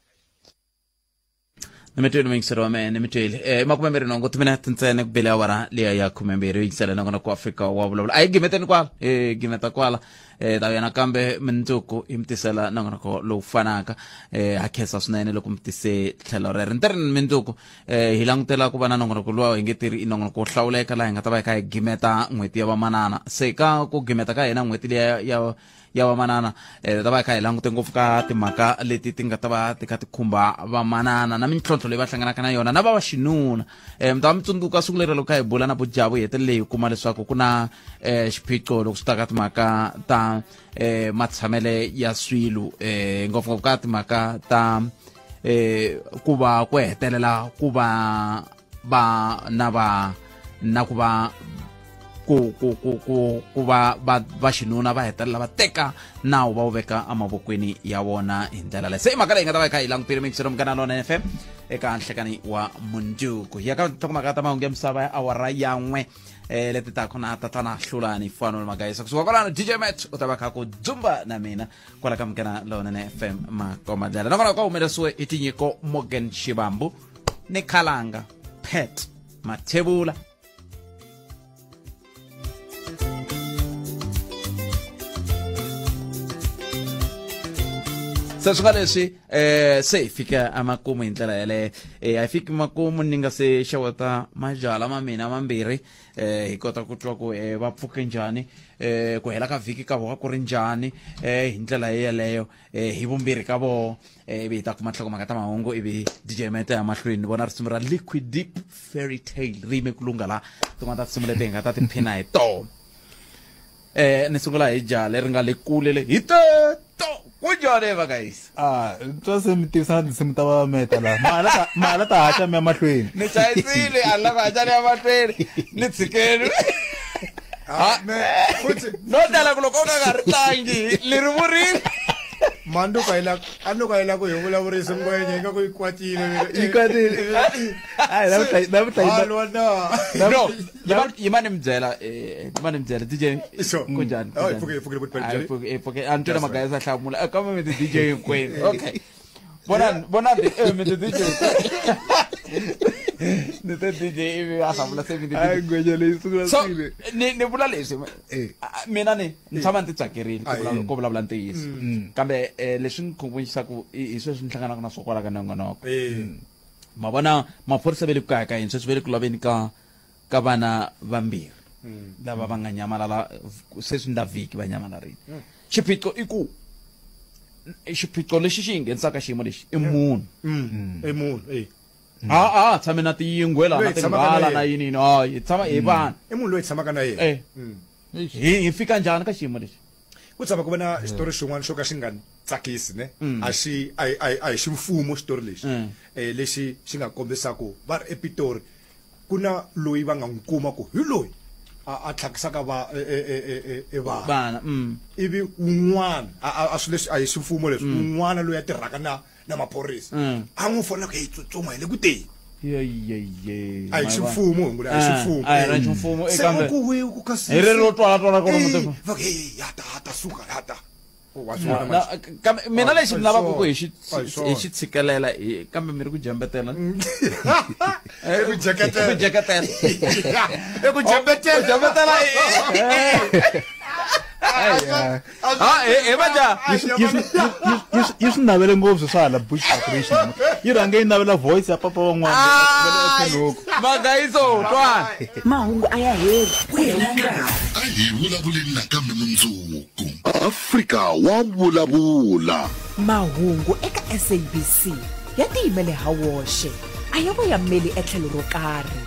Ni mi twile muyingiseri wa mehe, ni mi twile. 28 timinete ntsena ku bele awara liya ya 12, yingisela nakona ku Afrika wa vulavula. A hi gimeteni kwala, hi gimeta kwala. Ta vuya nakambe mundzuku hi mi tisela nongonoko lowu fanaka. Ha khensa swinene loko mi tise tlhelo rero. Ni ta ri mundzuku, hi langutela ku va na nongonoko luwa hi nge tiri i nongonoko wo hlawuleka laha hi nga ta va hi kha hi gimeta n'hweti ya vamanana. Se ka ku gimeta ka hina n'hweti liya ya vamanana, ta va hi kha hi langute ngopfu ka timhaka leti ti nga ta va ti kha ti khumba vamanana na mintlhontlho leyi va hlanganaka na yona na va vaxinuna. Mi ta va mi tsundzuka siku leri loko kha hi bula na Bojabu, hi hetelele hi kuma leswaku ku na xiphiqo loko swi ta ka timhaka ta matshamele ya swilo, ngopfungopfu ka timhaka ta ku va ku hetelela ku va va na va na ku va ku ku ku ku ku va va va xinuna va hetelela va teka nawu va wu veka emavokweni ya vona hi ndlela leyi. Se i mhaka leyi nga ta va yi kha yi langutile mixero Munghana Lonene FM eka nhlekani wa mundzuku. Hi ya ka tinhlokomhaka ta mahungu ya misava ya awara ya 1, leti taka na tatana Hlulani Fanuel Magaisa. Kusuka kwalano DJ Matt u ta va kha ku dzumba na mina kwala ka Munghana Lonene FM Makomadlela. Nakona ka humelerisiwe hi tinyiko Morgan Shivambu ni Khalanga Pat Mathebula. Se swi nga leswi se hi fika emakumu hi ndlela yaleyo. A hi fiki makumu ni nga se xeweta mabyala ma mina mambirhi, hi kota ku twa ku va pfuke njhani, ku hela ka vhiki ka voho ku ri njhani, hi ndlela yeleyo, hi vumbirhi ka voho, ivi hi ta kuma nhlokomhaka ta mahungu, ivi DJ Mete ya mahlweni. Ni vona risimu ra Liquid Deep Fairy Tale ri yime ku lungha la, tin'wana ta tinsimu leti hi nga ta tiphina hi tona. Ni sungula hi jaha leri nga le kule le hi teto. Kunjhani va ka yisa? Ah, twa se mi tivisa na tinsimu ta va meta la. Mahala ta haxa mi ya mahlweni. Ni chayisile, a ni lava haxa ni ya mahlweni, ni tshikeni. No tala ku loko u nga nga ri tlangi leri vurile. Manduka ila anuka ila ku hi vulavurisa ngwenya ingaku yi kwatile. Yi kwatile. Ai, No, yima ni mi byela, yima ni mi byela DJ. Kunjhani? Oh, pfuke, pfuke, pfuke, Ai, pfuke. pfuke, pfuke. A ni twela That's right. magayisa hlamula. Kambe mi ti DJ hinkwenu. Okay. Vonani, vonani, mi ti DJ. Ni te DJ ivi a hlamula se mi ti Ai, DJ. ngwenya leyi sungula So, swile. ni vula leswi, mina ni tshama ni ti tsakerile ku vulavula ntiyiso. Kambe leswi ni khunguvanyisaka hi sweswi ni hlanganaka na swo kwala ka nongonoko. Ma vona maphorisa va le ku kaya ka yini sweswi, va le ku laveni ka vana vambirhi lava va nga nyamalala sweswi ndla vhiki va nyamalarile. Xiphiqo i ku xiphiqo lexi xi hi nghenisaka xiyimo lexi i munhu. I munhu, eh. Ha, a tshame na tiyingwe laha, na Loyi tshamaka na tinghala yena. na yini yini. Ha, hi tshama hi vanhu. I munhu loyi tshamaka na yena. Hi fika njhani ka xiyimo lexi? Ku tshama ku va na xitori xin'wana xo ka xi nga tsakisi, ne? A xi, a hi, a hi, a hi ximfumo xitori lexi. Lexi xi nga kombisa ku va ri ePitori ku na loyi va nga n'wi kuma ku hi loyi a tlhakisaka va, e vana. Vana. Ivi un'wana, a swi leswi, a hi ximfumo leswi. Un'wana loyi a tirhaka na maphorisa. A n'wi fonela ku, hey, tsutsuma, hi le ku teni. Ye, ye, ye. A hi ximfumo, hi ngula, a hi ximfumo. A hi ra ximfumo, Se kambe u ku we, ku ka hi ri ro twala twala ku ri muti- Va ku, hey, ya ta, ya ta, suka, ya ta. Oh, wa swi Na, vona na, manje. kambe mina Ah, lexi ni lavaka ku hi xi ah, hi swona. hi xi tshikelela, hi, kambe mi ri ku jembetela. I ku jeketela. I ku jeketela. I ku jembetela. Ku jembetela, Ha, he va dya. Yi swi navele ngopfu swa hala Bush Operation. Yi rhange yi navela voice ya papa van'wana va le etlheloko. Magayiso, twana. Mahungu a ya heli, ku hela nkarhi. A hi vulavuleni nakambe mundzuku. Afrika wa vulavula. Mahungu eka SABC ya tiyimele ha woxe, a ya voyameli etlhelo ro karhi.